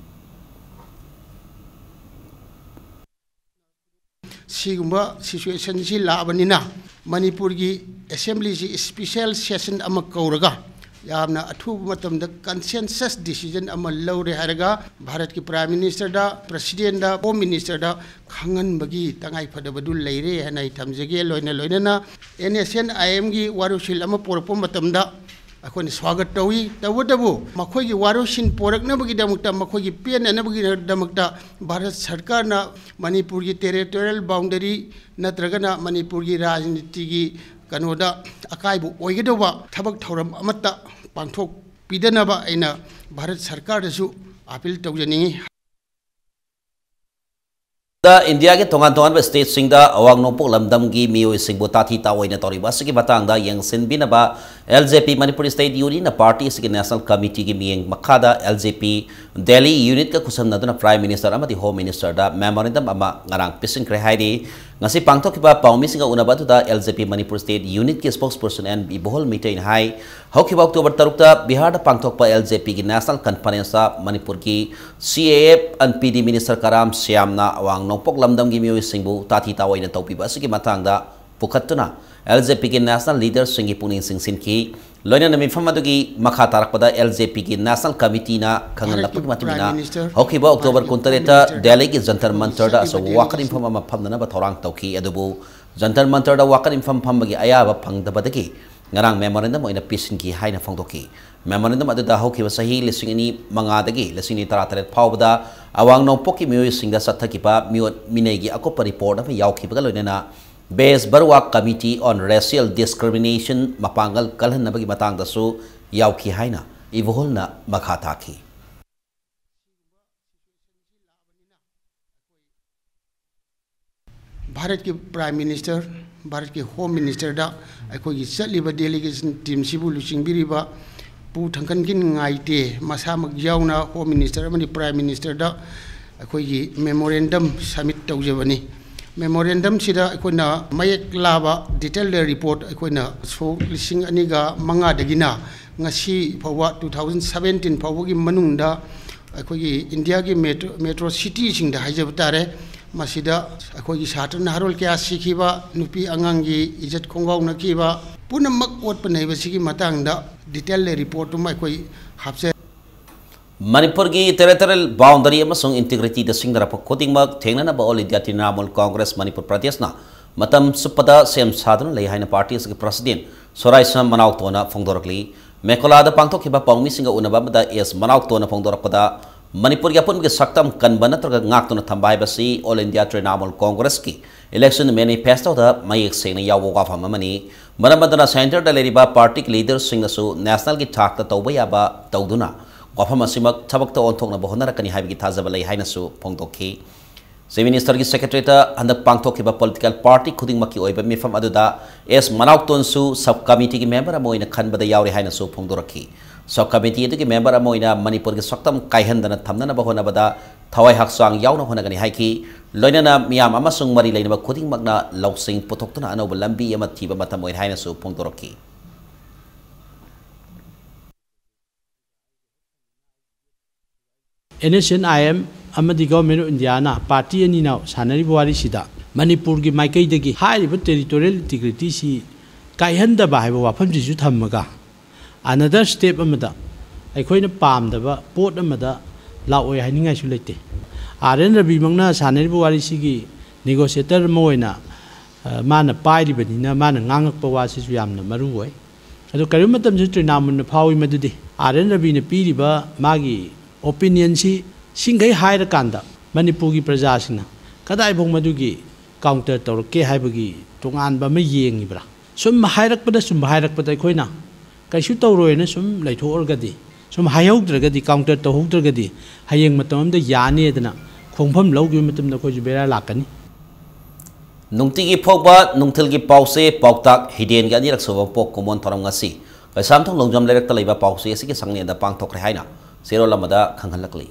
ꯁꯤꯒꯨꯝꯕ situation-ꯁꯤ ꯂꯥꯛꯑꯕꯅꯤꯅ ꯃꯅꯤꯄꯨꯔꯒꯤ Assembly-ꯁꯤ special session ꯑꯃ ꯀꯧꯔꯒ ꯌꯥꯝꯅ ꯑꯊꯨꯕ ꯃꯇꯝꯗ consensus decision ꯑꯃ ꯂꯧꯔꯦ ꯍꯥꯏꯔꯒ ꯚꯥꯔꯠꯀꯤ Prime Minister-ꯗ, President-ꯗ, Home Minister-ꯗ ꯈꯪꯍꯟꯕꯒꯤ ꯇꯉꯥꯏꯐꯗꯕꯗꯨ ꯂꯩꯔꯦ ꯍꯥꯏꯅ ꯑꯩ ꯊꯝꯖꯒꯦ꯫ ꯂꯣꯏꯅ ꯂꯣꯏꯅꯅ NSCN-IM-ꯒꯤ ꯋꯥꯔꯣꯏꯁꯤꯟ ꯑꯃ ꯄꯨꯔꯛꯄ ꯃꯇꯝꯗ ꯑꯩꯈꯣꯏꯅ ꯁ꯭ꯋꯥꯒꯠ ꯇꯧꯏ꯫ ꯇꯧꯕꯇꯕꯨ ꯃꯈꯣꯏꯒꯤ ꯋꯥꯔꯣꯏꯁꯤꯟ ꯄꯨꯔꯛꯅꯕꯒꯤꯗꯃꯛꯇ, ꯃꯈꯣꯏꯒꯤ ꯄꯦꯟꯅꯅꯕꯒꯤꯗꯃꯛꯇ ꯚꯥꯔꯠ ꯁꯔꯀꯥꯔꯅ ꯃꯅꯤꯄꯨꯔꯒꯤ territorial boundary ꯅꯠꯇ꯭ꯔꯒꯅ ꯃꯅꯤꯄꯨꯔꯒꯤ ꯔꯥꯖꯅꯤꯇꯤꯒꯤ ꯀꯩꯅꯣꯗ ꯑꯀꯥꯏꯕ ꯑꯣꯏꯒꯗꯧꯕ ꯊꯕꯛ ꯊꯧꯔꯝ ꯑꯃꯠꯇ ꯄꯥꯡꯊꯣꯛꯄꯤꯗꯅꯕ ꯑꯩꯅ ꯚꯥꯔꯠ ꯁꯔꯀꯥꯔꯗꯁꯨ appeal ꯇꯧꯖꯅꯤꯡꯏ꯫ ꯗ ꯏꯟꯗꯤꯌꯥꯒꯤ ꯇꯣꯉꯥꯟ ꯇꯣꯉꯥꯟꯕ state-ꯁꯤꯡꯗ ꯑꯋꯥꯡ ꯅꯣꯡꯄꯣꯛ ꯂꯝꯗꯝꯒꯤ ꯃꯤꯑꯣꯏꯁꯤꯡꯕꯨ ꯇꯥꯊꯤ ꯇꯥꯑꯣꯏꯅ ꯇꯧꯔꯤꯕ ꯑꯁꯤꯒꯤ ꯃꯇꯥꯡꯗ ꯌꯦꯡꯁꯤꯟꯕꯤꯅꯕ LJP Manipur State Unit-ꯅ party ꯑꯁꯤꯒꯤ National Committee-ꯒꯤ ꯃꯤꯠꯌꯦꯡ ꯃꯈꯥꯗ LJP Delhi Unit-ꯀ ꯈꯨꯠꯁꯝꯅꯗꯨꯅ Prime Minister ꯑꯃꯗꯤ Home Minister-ꯗ memorandum ꯑꯃ ꯉꯔꯥꯡ ꯄꯤꯁꯤꯟꯈ꯭ꯔꯦ ꯍꯥꯏꯔꯤ꯫ ꯉꯁꯤ ꯄꯥꯡꯊꯣꯛꯈꯤꯕ ꯄꯥꯎꯃꯤꯁꯤꯡꯒ ꯎꯅꯕ ꯑꯗꯨꯗ LJP Manipur State Unit-ꯀꯤ spokesperson N Ibohol ꯃꯩꯇꯩꯅ ꯍꯥꯏ, ꯍꯧꯈꯤꯕ October ꯇꯔꯨꯛꯇ ꯕꯤꯍꯥꯔꯗ ꯄꯥꯡꯊꯣꯛꯄ LJP-ꯒꯤ National Conference-ꯇ ꯃꯅꯤꯄꯨꯔꯒꯤ CAF and PD Minister Karam ꯁ꯭ꯌꯥꯝꯅ ꯑꯋꯥꯡ ꯅꯣꯡꯄꯣꯛ ꯂꯝꯗꯝꯒꯤ ꯃꯤꯑꯣꯏꯁꯤꯡꯕꯨ ꯇꯥꯊꯤ ꯇꯥꯑꯣꯏꯅ ꯇꯧꯕꯤꯕ ꯑꯁꯤꯒꯤ ꯃꯇꯥꯡꯗ ꯄꯨꯈꯠꯇꯨꯅ ꯑꯦꯜ ꯖꯦ ꯄꯤꯒꯤ ꯅꯦꯁꯅꯦꯜ ꯂꯤꯗꯔꯁꯤꯡꯒꯤ ꯄꯨꯛꯅꯤꯡ ꯆꯤꯡꯁꯤꯟꯈꯤ꯫ ꯂꯣꯏꯅꯅ ꯃꯤꯐꯝ ꯑꯗꯨꯒꯤ ꯃꯈꯥ ꯇꯥꯔꯛꯄꯗ ꯑꯦꯜ ꯖꯦ ꯄꯤꯒꯤ ꯅꯦꯁꯅꯦꯜ ꯀꯃꯤꯇꯤꯅ ꯈꯪꯍꯜꯂꯛꯄꯒꯤ ꯃꯇꯨꯡ ꯏꯟꯅ, ꯍꯧꯈꯤꯕ ꯑꯣꯛꯇꯣꯕꯔ ꯀꯨꯟꯇꯔꯦꯠꯇ ꯗꯦꯜꯂꯤꯒꯤ ꯖꯟꯇꯔ ꯃꯟꯇꯔꯗ ꯑꯆꯧꯕ ꯋꯥꯀꯠ ꯃꯤꯐꯝ ꯑꯃ ꯐꯝꯅꯅꯕ ꯊꯧꯔꯥꯡ ꯇꯧꯈꯤ꯫ ꯑꯗꯨꯕꯨ ꯖꯟꯇꯔ ꯃꯟꯇꯔꯗ ꯋꯥꯀꯠ ꯃꯤꯐꯝ ꯐꯝꯕꯒꯤ ꯑꯌꯥꯕ ꯐꯪꯗꯕꯗꯒꯤ ꯉꯔꯥꯡ ꯃꯦꯃꯣꯔꯦꯟꯗꯝ ꯑꯣꯏꯅ ꯄꯤꯁꯤꯟꯈꯤ ꯍꯥꯏꯅ ꯐꯣꯡꯗꯣꯛꯈꯤ꯫ ꯃꯦꯃꯣꯔꯦꯟꯗꯝ ꯑꯗꯨꯗ ꯍꯧꯈꯤꯕ ꯆꯍꯤ ꯂꯤꯁꯤꯡ ꯑꯅꯤ ꯃꯉꯥꯗꯒꯤ ꯂꯤꯁꯤꯡ ꯑꯅꯤ ꯇꯔꯥꯇꯔꯦꯠ ꯐꯥꯎꯕꯗ ꯑꯋꯥꯡ ꯅꯣꯡꯄꯣꯛꯀꯤ ꯃꯤꯑꯣꯏꯁꯤꯡꯗ ꯆꯠꯊꯈꯤꯕ ꯃꯤꯑꯣꯠ ꯃꯤꯅꯩꯒꯤ ꯑꯀꯨꯞꯄ ꯔꯤꯄꯣꯔꯠ ꯑꯃ ꯌꯥꯎꯈꯤꯕꯒ ꯂꯣꯏꯅꯅ ꯕꯦꯁ ꯕꯔꯨꯋꯥ Committee on Racial Discrimination ꯃꯄꯥꯡꯒꯜ ꯀꯜꯍꯟꯅꯕꯒꯤ ꯃꯇꯥꯡꯗꯁꯨ ꯌꯥꯎꯈꯤ ꯍꯥꯏꯅ ꯏꯕꯣꯍꯜꯅ ꯃꯈꯥ ꯇꯥꯈꯤ꯫ ꯚꯥꯔꯠꯀꯤ ꯄ꯭ꯔꯥꯏꯝ ꯃꯤꯅꯤꯁꯇꯔ, ꯚꯥꯔꯠꯀꯤ ꯍꯣꯝ ꯃꯤꯅꯤꯁꯇꯔꯗ ꯑꯩꯈꯣꯏꯒꯤ ꯆꯠꯂꯤꯕ ꯗꯦꯂꯤꯒꯦꯁꯟ ꯇꯤꯝꯁꯤꯕꯨ ꯂꯨꯆꯤꯡꯕꯤꯔꯤꯕ ꯄꯨ ꯊꯥꯡꯀꯟꯒꯤꯟ ꯉꯥꯏꯇꯦ ꯃꯁꯥꯃꯛ ꯌꯥꯎꯅ ꯍꯣꯝ ꯃꯤꯅꯤꯁꯇꯔ ꯑꯃꯗꯤ ꯄ꯭ꯔꯥꯏꯝ ꯃꯤꯅꯤꯁꯇꯔꯗ ꯑꯩꯈꯣꯏꯒꯤ ꯃꯦꯃꯣꯔꯦꯟꯗꯝ ꯁꯕꯃꯤꯠ ꯇꯧꯖꯕꯅꯤ꯫ ꯃꯦꯃꯣꯔꯦꯟꯗꯝꯁꯤꯗ ꯑꯩꯈꯣꯏꯅ ꯃꯌꯦꯛ ꯂꯥꯕ ꯗꯤꯇꯦꯜꯗ ꯔꯤꯄꯣꯔꯠ ꯑꯩꯈꯣꯏꯅ ꯁꯣꯛ ꯂꯤꯁꯤꯡ ꯑꯅꯤꯒ ꯃꯉꯥꯗꯒꯤꯅ ꯉꯁꯤ ꯐꯥꯎꯕ, ꯇꯨ ꯊꯥꯎꯖꯟ ꯁꯕꯦꯟꯇꯤꯟ ꯐꯥꯎꯕꯒꯤ ꯃꯅꯨꯡꯗ ꯑꯩꯈꯣꯏꯒꯤ ꯏꯟꯗꯤꯌꯥꯒꯤ ꯃꯦꯇ꯭ꯔꯣ, ꯃꯦꯇ꯭ꯔꯣ ꯁꯤꯇꯤꯁꯤꯡꯗ ꯍꯥꯏꯖꯕ ꯇꯥꯔꯦ, ꯃꯁꯤꯗ ꯑꯩꯈꯣꯏꯒꯤ ꯁꯥꯇ꯭ꯔ ꯅꯍꯥꯔꯣꯜ ꯀꯌꯥ ꯁꯤꯈꯤꯕ, ꯅꯨꯄꯤ ꯑꯉꯥꯡꯒꯤ ꯏꯖꯠ ꯈꯣꯡꯒꯥꯎꯅꯈꯤꯕ ꯄꯨꯝꯅꯃꯛ ꯑꯣꯠꯄ ꯅꯩꯕꯁꯤꯒꯤ ꯃꯇꯥꯡꯗ ꯗꯤꯇꯦꯜꯗ ꯔꯤꯄꯣꯔꯠ ꯑꯃ ꯑꯩꯈꯣꯏ ꯍꯥꯞꯆꯩ꯫ ꯃꯅꯤꯄꯨꯔꯒꯤ territorial boundary ꯑꯃꯁꯨꯡ integrityꯗ ꯁꯤꯡꯅꯔꯛꯄ ꯈꯨꯗꯤꯡꯃꯛ ꯊꯦꯡꯅꯅꯕ All India Trinamool Congress Manipur Pradeshꯅ ꯃꯇꯝ ꯆꯨꯞꯄꯗ ꯁꯦꯝ ꯁꯥꯗꯨꯅ ꯂꯩ ꯍꯥꯏꯅ ꯄꯥꯔꯇꯤ ꯑꯁꯤꯒꯤ ꯄ꯭ꯔꯁꯤꯗꯦꯟ ꯁꯣꯔꯥꯏꯁꯝ ꯃꯅꯥꯎꯇꯣꯅ ꯐꯣꯡꯗꯣꯔꯛꯂꯤ꯫ ꯃꯦꯀꯣꯂꯥꯗ ꯄꯥꯡꯊꯣꯛꯈꯤꯕ ꯄꯥꯎꯃꯤꯁꯤꯡꯒ ꯎꯅꯕ ꯑꯃꯗ ꯑꯦꯁ ꯃꯅꯥꯎꯇꯣꯅ ꯐꯣꯡꯗꯣꯔꯛꯄꯗ, ꯃꯅꯤꯄꯨꯔꯒꯤ ꯑꯄꯨꯟꯕꯒꯤ ꯁꯛꯇꯝ ꯀꯟꯕ ꯅꯠꯇ꯭ꯔꯒ ꯉꯥꯛꯇꯨꯅ ꯊꯝꯕ ꯍꯥꯏꯕꯁꯤ All India Trinamool Congressꯀꯤ election manifestoꯗ ꯃꯌꯦꯛ ꯁꯦꯡꯅ ꯌꯥꯎꯕ ꯋꯥꯐꯝ ꯑꯃꯅꯤ꯫ ꯃꯔꯝ ꯑꯗꯨꯅ centreꯗ ꯂꯩꯔꯤꯕ ꯄꯥꯔꯇꯤꯒꯤ leaderꯁꯤꯡꯅꯁꯨ nationalꯒꯤ ꯊꯥꯛꯇ ꯇꯧꯕ ꯌꯥꯕ ꯇꯧꯗꯨꯅ ꯋꯥꯐꯝ ꯑꯁꯤꯃꯛ ꯊꯕꯛꯇ ꯑꯣꯟꯊꯣꯛꯅꯕ ꯍꯣꯠꯅꯔꯛꯀꯅꯤ ꯍꯥꯏꯕꯒꯤ ꯊꯥꯖꯕ ꯂꯩ ꯍꯥꯏꯅꯁꯨ ꯐꯣꯡꯗꯣꯛꯈꯤ꯫ Chief Ministerꯒꯤ Secretariatꯇ ꯍꯟꯗꯛ ꯄꯥꯡꯊꯣꯛꯈꯤꯕ political party ꯈꯨꯗꯤꯡꯃꯛꯀꯤ ꯑꯣꯏꯕ ꯃꯤꯐꯝ ꯑꯗꯨꯗ ꯑꯦꯁ ꯃꯅꯥꯎꯇꯣꯟꯁꯨ sub committeeꯒꯤ member ꯑꯃ ꯑꯣꯏꯅ ꯈꯟꯕꯗ ꯌꯥꯎꯔꯦ ꯍꯥꯏꯅꯁꯨ ꯐꯣꯡꯗꯣꯔꯛꯈꯤ꯫ Sub committee ꯑꯗꯨꯒꯤ member ꯑꯃ ꯑꯣꯏꯅ ꯃꯅꯤꯄꯨꯔꯒꯤ ꯁꯛꯇꯝ ꯀꯥꯏꯍꯟꯗꯅ ꯊꯝꯅꯅꯕ ꯍꯣꯠꯅꯕꯗ ꯊꯋꯥꯏ ꯍꯛꯆꯥꯡ ꯌꯥꯎꯅ ꯍꯣꯠꯅꯒꯅꯤ ꯍꯥꯏꯈꯤ꯫ ꯂꯣꯏꯅꯅ ꯃꯤꯌꯥꯝ ꯑꯃꯁꯨꯡ ꯃꯔꯤ ꯂꯩꯅꯕ ꯈꯨꯗꯤꯡꯃꯛꯅ ꯂꯧꯁꯤꯡ ꯄꯨꯊꯣꯛꯇꯨꯅ ꯑꯅꯧꯕ ꯂꯝꯕꯤ ꯑꯃ ꯊꯤꯕ ꯃꯇꯝ ꯑꯣꯏꯔꯦ ꯍꯥꯏꯅꯁꯨ ꯐꯣꯡꯗꯣꯔꯛꯈꯤ꯫ NSCN-IM ꯑꯃꯗꯤ Government of Indiaꯅ ꯄꯥꯔꯇꯤ ꯑꯅꯤꯅ ꯁꯥꯟꯅꯔꯤꯕ ꯋꯥꯔꯤꯁꯤꯗ ꯃꯅꯤꯄꯨꯔꯒꯤ ꯃꯥꯏꯀꯩꯗꯒꯤ ꯍꯥꯏꯔꯤꯕ territorial integrityꯁꯤ ꯀꯥꯏꯍꯟꯗꯕ ꯍꯥꯏꯕ ꯋꯥꯐꯝꯁꯤꯁꯨ ꯊꯝꯃꯒ, another step ꯑꯃꯗ ꯑꯩꯈꯣꯏꯅ ꯄꯥꯝꯗꯕ ꯄꯣꯠ ꯑꯃꯗ ꯂꯥꯛꯑꯣꯏ ꯍꯥꯏꯅꯤꯡꯉꯥꯏꯁꯨ ꯂꯩꯇꯦ꯫ ꯑꯥꯔ ꯑꯦꯟ ꯔꯕꯤꯃꯛꯅ ꯁꯥꯟꯅꯔꯤꯕ ꯋꯥꯔꯤꯁꯤꯒꯤ negotiator ꯑꯃ ꯑꯣꯏꯅ, ꯑ, ꯃꯥꯅ ꯄꯥꯏꯔꯤꯕꯅꯤꯅ ꯃꯥꯅ ꯉꯥꯡꯉꯛꯄ ꯋꯥꯁꯤꯁꯨ ꯌꯥꯝꯅ ꯃꯔꯨ ꯑꯣꯏ꯫ ꯑꯗꯣ ꯀꯔꯤꯒꯨꯝꯕ ꯃꯇꯝꯗ ꯇ꯭ꯔꯤꯅꯥꯃꯨꯟꯅ ꯐꯥꯎꯏ ꯃꯗꯨꯗꯤ ꯑꯥꯔ ꯑꯦꯟ ꯔꯕꯤꯅ ꯄꯤꯔꯤꯕ ꯃꯥꯒꯤ opinionꯁꯤ ꯁꯤꯡꯈꯩ ꯍꯥꯏꯔꯀꯥꯟꯗ ꯃꯅꯤꯄꯨꯔꯒꯤ ꯄ꯭ꯔꯖꯥꯁꯤꯡꯅ ꯀꯗꯥꯏꯐꯥꯎ ꯃꯗꯨꯒꯤ counter ꯇꯧꯔꯛꯀꯦ ꯍꯥꯏꯕꯒꯤ ꯇꯣꯉꯥꯟꯕ ꯑꯃ ꯌꯦꯡꯉꯤꯕ꯭ꯔꯥ? ꯁꯨꯝ ꯍꯥꯏꯔꯛꯄꯗ, ꯁꯨꯝ ꯍꯥꯏꯔꯛꯄꯗ ꯑꯩꯈꯣꯏꯅ ꯀꯩꯁꯨ ꯇꯧꯔꯣꯏꯅ ꯁꯨꯝ ꯂꯩꯊꯣꯛꯎꯔꯒꯗꯤ, ꯁꯨꯝ ꯍꯥꯏꯍꯧꯗ꯭ꯔꯒꯗꯤ, counter ꯇꯧꯍꯧꯗ꯭ꯔꯒꯗꯤ, ꯍꯌꯦꯡ ꯃꯇꯝ ꯑꯃꯗ ꯌꯥꯅꯤꯗꯅ ꯈꯣꯡꯐꯝ ꯂꯧꯈꯤꯕ ꯃꯇꯝꯗ ꯑꯩꯈꯣꯏꯁꯨ ꯕꯦꯔꯥ ꯂꯥꯛꯀꯅꯤ꯫ ꯅꯨꯡꯇꯤꯒꯤ ꯐꯥꯎꯕ ꯅꯨꯡꯊꯤꯜꯒꯤ ꯄꯥꯎꯆꯦ ꯄꯥꯎꯇꯥꯛ ꯍꯤꯗꯦꯟꯒꯤ ꯑꯅꯤꯔꯛ ꯁꯨꯕ ꯄꯣꯛ ꯀꯨꯝꯑꯣꯟ ꯊꯧꯔꯝ ꯉꯁꯤ ꯀꯩꯁꯥꯝꯊꯣꯡ ꯂꯣꯡꯖꯝ ꯂꯩꯔꯛꯇ ꯂꯩꯕ ꯄꯥꯎꯆꯦ ꯑꯁꯤꯒꯤ ꯁꯪꯂꯦꯟꯗ ꯄꯥꯡꯊꯣꯛꯈ꯭ꯔꯦ ꯍꯥꯏꯅ ꯆꯦꯔꯣꯜ ꯑꯃꯗ ꯈꯪꯍꯜꯂꯛꯂꯤ꯫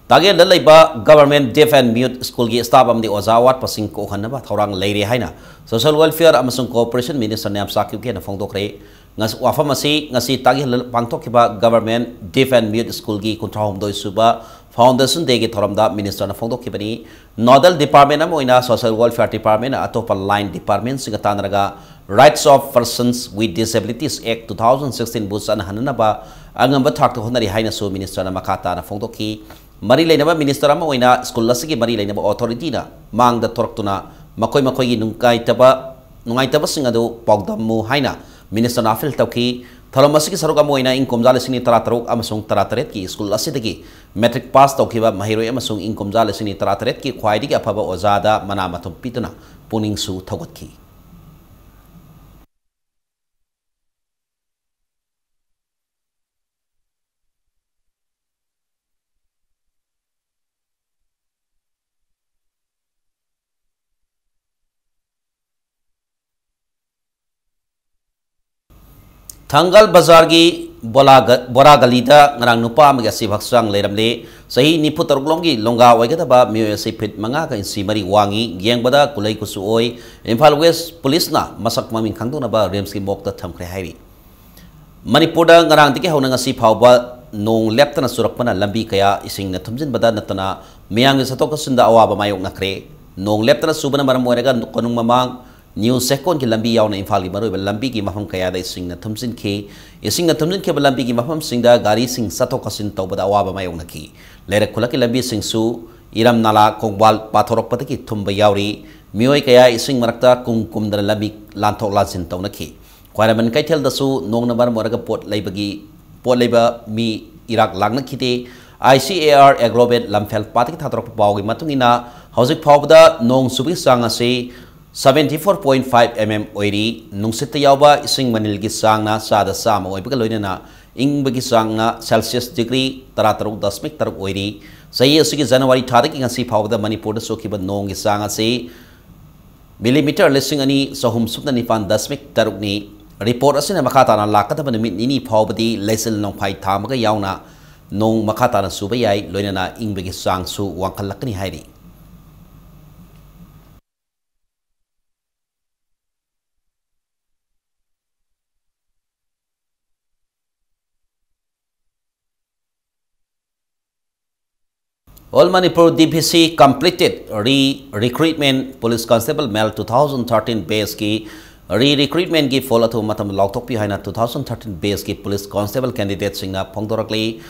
ꯇꯥꯛꯌꯦꯜꯗ ꯂꯩꯕ Government Deaf and Mute Schoolꯒꯤ staff ꯑꯃꯗꯤ ꯑꯣꯖꯥ ꯑꯋꯥꯠꯄꯁꯤꯡ ꯀꯣꯛꯍꯟꯅꯕ ꯊꯧꯔꯥꯡ ꯂꯩꯔꯦ ꯍꯥꯏꯅ Social Welfare ꯑꯃꯁꯨꯡ Cooperation Minister ꯅꯌꯥꯝ ꯁꯥꯀꯤꯕꯀꯤꯅ ꯐꯣꯡꯗꯣꯛꯈ꯭ꯔꯦ꯫ ꯉꯁ-, ꯋꯥꯐꯝ ꯑꯁꯤ ꯉꯁꯤ ꯇꯥꯛꯌꯦꯜꯗ ꯄꯥꯡꯊꯣꯛꯈꯤꯕ Government Deaf and Mute Schoolꯒꯤ ꯀꯨꯟꯊ꯭ꯔꯥ ꯍꯨꯝꯗꯣꯏ ꯁꯨꯕ Foundation Dayꯒꯤ ꯊꯧꯔꯝꯗ ministerꯅ ꯐꯣꯡꯗꯣꯛꯈꯤꯕꯅꯤ꯫ Nodal department ꯑꯃ ꯑꯣꯏꯅ Social Welfare Departmentꯅ ꯑꯇꯣꯞꯄ line departmentꯁꯤꯡꯒ ꯇꯥꯟꯅꯔꯒ Rights of Persons with Disabilities Act two thousand sixteenꯕꯨ ꯆꯠꯅꯍꯟꯅꯅꯕ ꯑꯉꯝꯕ ꯊꯥꯛꯇ ꯍꯣꯠꯅꯔꯤ ꯍꯥꯏꯅꯁꯨ ministerꯅ ꯃꯈꯥ ꯇꯥꯅ ꯐꯣꯡꯗꯣꯛꯈꯤ꯫ ꯃꯔꯤ ꯂꯩꯅꯕ minister ꯑꯃ ꯑꯣꯏꯅ school ꯑꯁꯤꯒꯤ ꯃꯔꯤ ꯂꯩꯅꯕ authorityꯅ ꯃꯥꯡꯗ ꯊꯣꯔꯛꯇꯨꯅ ꯃꯈꯣꯏ ꯃꯈꯣꯏꯒꯤ ꯅꯨꯡꯉꯥꯏꯇꯕ, ꯅꯨꯡꯉꯥꯏꯇꯕꯁꯤꯡ ꯑꯗꯨ ꯄꯥꯎꯗꯝꯃꯨ ꯍꯥꯏꯅ ministerꯅ appeal ꯇꯧꯈꯤ꯫ ꯊꯧꯔꯝ ꯑꯁꯤꯒꯤ ꯁꯔꯨꯛ ꯑꯃ ꯑꯣꯏꯅ ꯏꯪ ꯀꯨꯝꯖꯥ ꯂꯤꯁꯤꯡ ꯑꯅꯤ ꯇꯔꯥꯇꯔꯨꯛ ꯑꯃꯁꯨꯡ ꯇꯔꯥꯇꯔꯦꯠꯀꯤ school ꯑꯁꯤꯗꯒꯤ matric pass ꯇꯧꯈꯤꯕ ꯃꯍꯩꯔꯣꯏ ꯑꯃꯁꯨꯡ ꯏꯪ ꯀꯨꯝꯖꯥ ꯂꯤꯁꯤꯡ ꯑꯅꯤ ꯇꯔꯥꯇꯔꯦꯠꯀꯤ ꯈ꯭ꯋꯥꯏꯗꯒꯤ ꯑꯐꯕ ꯑꯣꯖꯥꯗ ꯃꯅꯥ ꯃꯊꯨꯝ ꯄꯤꯗꯨꯅ ꯄꯨꯛꯅꯤꯡꯁꯨ ꯊꯧꯒꯠꯈꯤ꯫ ꯊꯪꯒꯥꯜ ꯕꯖꯥꯔꯒꯤ ꯕꯣꯂꯥ ꯒ-, ꯕꯣꯔꯥ ꯒꯂꯤꯗ ꯉꯔꯥꯡ ꯅꯨꯄꯥ ꯑꯃꯒꯤ ꯑꯁꯤꯕ ꯍꯛꯆꯥꯡ ꯂꯩꯔꯝꯂꯦ꯫ ꯆꯍꯤ ꯅꯤꯐꯨ ꯇꯔꯨꯛ ꯂꯣꯝꯒꯤ ꯂꯣꯡꯒꯥ ꯑꯣꯏꯒꯗꯕ ꯃꯤꯑꯣꯏ ꯑꯁꯤ feet ꯃꯉꯥꯒ inch ꯃꯔꯤ ꯋꯥꯡꯏ꯫ ꯌꯦꯡꯕꯗ ꯀꯨꯂꯩ ꯀꯨꯆꯨ ꯑꯣꯏ꯫ ꯏꯝꯐꯥꯜ West Policeꯅ ꯃꯁꯛ ꯃꯃꯤꯡ ꯈꯪꯗꯣꯛꯅꯕ RIMSꯀꯤ morgueꯇ ꯊꯝꯈ꯭ꯔꯦ ꯍꯥꯏꯔꯤ꯫ ꯃꯅꯤꯄꯨꯔꯗ ꯉꯔꯥꯡꯗꯒꯤ ꯍꯧꯅ ꯉꯁꯤ ꯐꯥꯎꯕ ꯅꯣꯡ ꯂꯦꯞꯇꯅ ꯆꯨꯔꯛꯄꯅ ꯂꯝꯕꯤ ꯀꯌꯥ ꯏꯁꯤꯡꯅ ꯊꯨꯝꯖꯤꯟꯕꯗ ꯅꯠꯇꯅ ꯃꯤꯌꯥꯝꯒꯤ ꯆꯠꯊꯣꯛ ꯆꯠꯁꯤꯟꯗ ꯑꯋꯥꯕ ꯃꯥꯌꯣꯛꯅꯈ꯭ꯔꯦ꯫ ꯅꯣꯡ ꯂꯦꯞꯇꯅ ꯆꯨꯕꯅ ꯃꯔꯝ ꯑꯣꯏꯔꯒ ꯀꯣꯅꯨꯡ ꯃꯃꯥꯡ ꯅ꯭ꯌꯨ ꯆꯦꯛꯀꯣꯟꯒꯤ ꯂꯝꯕꯤ ꯌꯥꯎꯅ ꯏꯝꯐꯥꯜꯒꯤ ꯃꯔꯨꯑꯣꯏꯕ ꯂꯝꯕꯤꯒꯤ ꯃꯐꯝ ꯀꯌꯥꯗ ꯏꯁꯤꯡꯅ ꯊꯨꯝꯖꯤꯟꯈꯤ꯫ ꯏꯁꯤꯡꯅ ꯊꯨꯝꯖꯤꯟꯈꯤꯕ ꯂꯝꯕꯤꯒꯤ ꯃꯐꯝꯁꯤꯡꯗ ꯒꯥꯔꯤꯁꯤꯡ ꯆꯠꯊꯣꯛ ꯆꯠꯁꯤꯟ ꯇꯧꯕꯗ ꯑꯋꯥꯕ ꯃꯥꯌꯣꯛꯅꯈꯤ꯫ ꯂꯩꯔꯛ ꯈꯨꯜꯂꯛꯀꯤ ꯂꯝꯕꯤꯁꯤꯡꯁꯨ ꯏꯔꯝ ꯅꯂꯥ ꯈꯣꯡꯕꯥꯜ ꯄꯥꯊꯣꯔꯛꯄꯗꯒꯤ ꯊꯨꯝꯕ ꯌꯥꯎꯔꯤ꯫ ꯃꯤꯑꯣꯏ ꯀꯌꯥ ꯏꯁꯤꯡ ꯃꯔꯛꯇ ꯀꯨꯝ ꯀꯨꯝꯗꯅ ꯂꯝꯕꯤ ꯂꯥꯟꯊꯣꯛ ꯂꯥꯟꯁꯤꯟ ꯇꯧꯅꯈꯤ꯫ ꯈ꯭ꯋꯥꯏꯔꯝꯕꯟ ꯀꯩꯊꯦꯜꯗꯁꯨ ꯅꯣꯡꯅ ꯃꯔꯝ ꯑꯣꯏꯔꯒ ꯄꯣꯠ ꯂꯩꯕꯒꯤ, ꯄꯣꯠ ꯂꯩꯕ ꯃꯤ Iraq ꯂꯥꯡꯅꯈꯤꯗꯦ꯫ I C A R ꯑꯦꯒ꯭ꯔꯣꯕꯦꯠ ꯂꯝꯐꯦꯜ ꯄꯥꯠꯇꯒꯤ ꯊꯥꯗꯣꯔꯛꯄ ꯄꯥꯎꯒꯤ ꯃꯇꯨꯡ ꯏꯟꯅ, ꯍꯧꯖꯤꯛ ꯐꯥꯎꯕꯗ ꯅꯣꯡ ꯆꯨꯕꯒꯤ ꯆꯥꯡ ꯑꯁꯤ seventy four point five mm ꯑꯣꯏꯔꯤ꯫ ꯅꯨꯡꯁꯤꯠꯇ ꯌꯥꯎꯕ ꯏꯁꯤꯡ ꯃꯅꯤꯜꯒꯤ ꯆꯥꯡꯅ ꯆꯥꯗ ꯆꯥꯝꯃ ꯑꯣꯏꯕꯒ ꯂꯣꯏꯅꯅ ꯏꯪꯕꯒꯤ ꯆꯥꯡꯅ Celsius degree ꯇꯔꯥꯇꯔꯨꯛ ꯗꯁꯃꯤꯛ ꯇꯔꯨꯛ ꯑꯣꯏꯔꯤ꯫ ꯆꯍꯤ ꯑꯁꯤꯒꯤ ꯖꯅꯋꯥꯔꯤ ꯊꯥꯗꯒꯤ ꯉꯁꯤ ꯐꯥꯎꯕꯗ ꯃꯅꯤꯄꯨꯔꯗ ꯆꯨꯈꯤꯕ ꯅꯣꯡꯒꯤ ꯆꯥꯡ ꯑꯁꯤ millimeter ꯂꯤꯁꯤꯡ ꯑꯅꯤ ꯆꯍꯨꯝ ꯁꯨꯞꯅ ꯅꯤꯄꯥꯟ ꯗꯁꯃꯤꯛ ꯇꯔꯨꯛꯅꯤ꯫ ꯔꯤꯄꯣꯔꯠ ꯑꯁꯤꯅ ꯃꯈꯥ ꯇꯥꯅ ꯂꯥꯛꯀꯗꯕ ꯅꯨꯃꯤꯠ ꯅꯤꯅꯤ ꯐꯥꯎꯕꯗꯤ ꯂꯩꯆꯤꯜ ꯅꯣꯡꯐꯥꯏ ꯊꯥꯕꯒ ꯌꯥꯎꯅ ꯅꯣꯡ ꯃꯈꯥ ꯇꯥꯅ ꯆꯨꯕ ꯌꯥꯏ, ꯂꯣꯏꯅꯅ ꯏꯪꯕꯒꯤ ꯆꯥꯡꯁꯨ ꯋꯥꯡꯈꯠꯂꯛꯀꯅꯤ ꯍꯥꯏꯔꯤ꯫ All Manipur D P C completed re-recruitment police constable male two thousand thirteen batch ꯀꯤ re-recruitment ꯀꯤ poll ꯑꯊꯨꯕ ꯃꯇꯝꯗ ꯂꯥꯎꯊꯣꯛꯄꯤꯌꯨ ꯍꯥꯏꯅ two thousand thirteen batch ꯀꯤ police constable candidate ꯁꯤꯡꯅ ꯐꯣꯡꯗꯣꯔꯛꯂꯤ꯫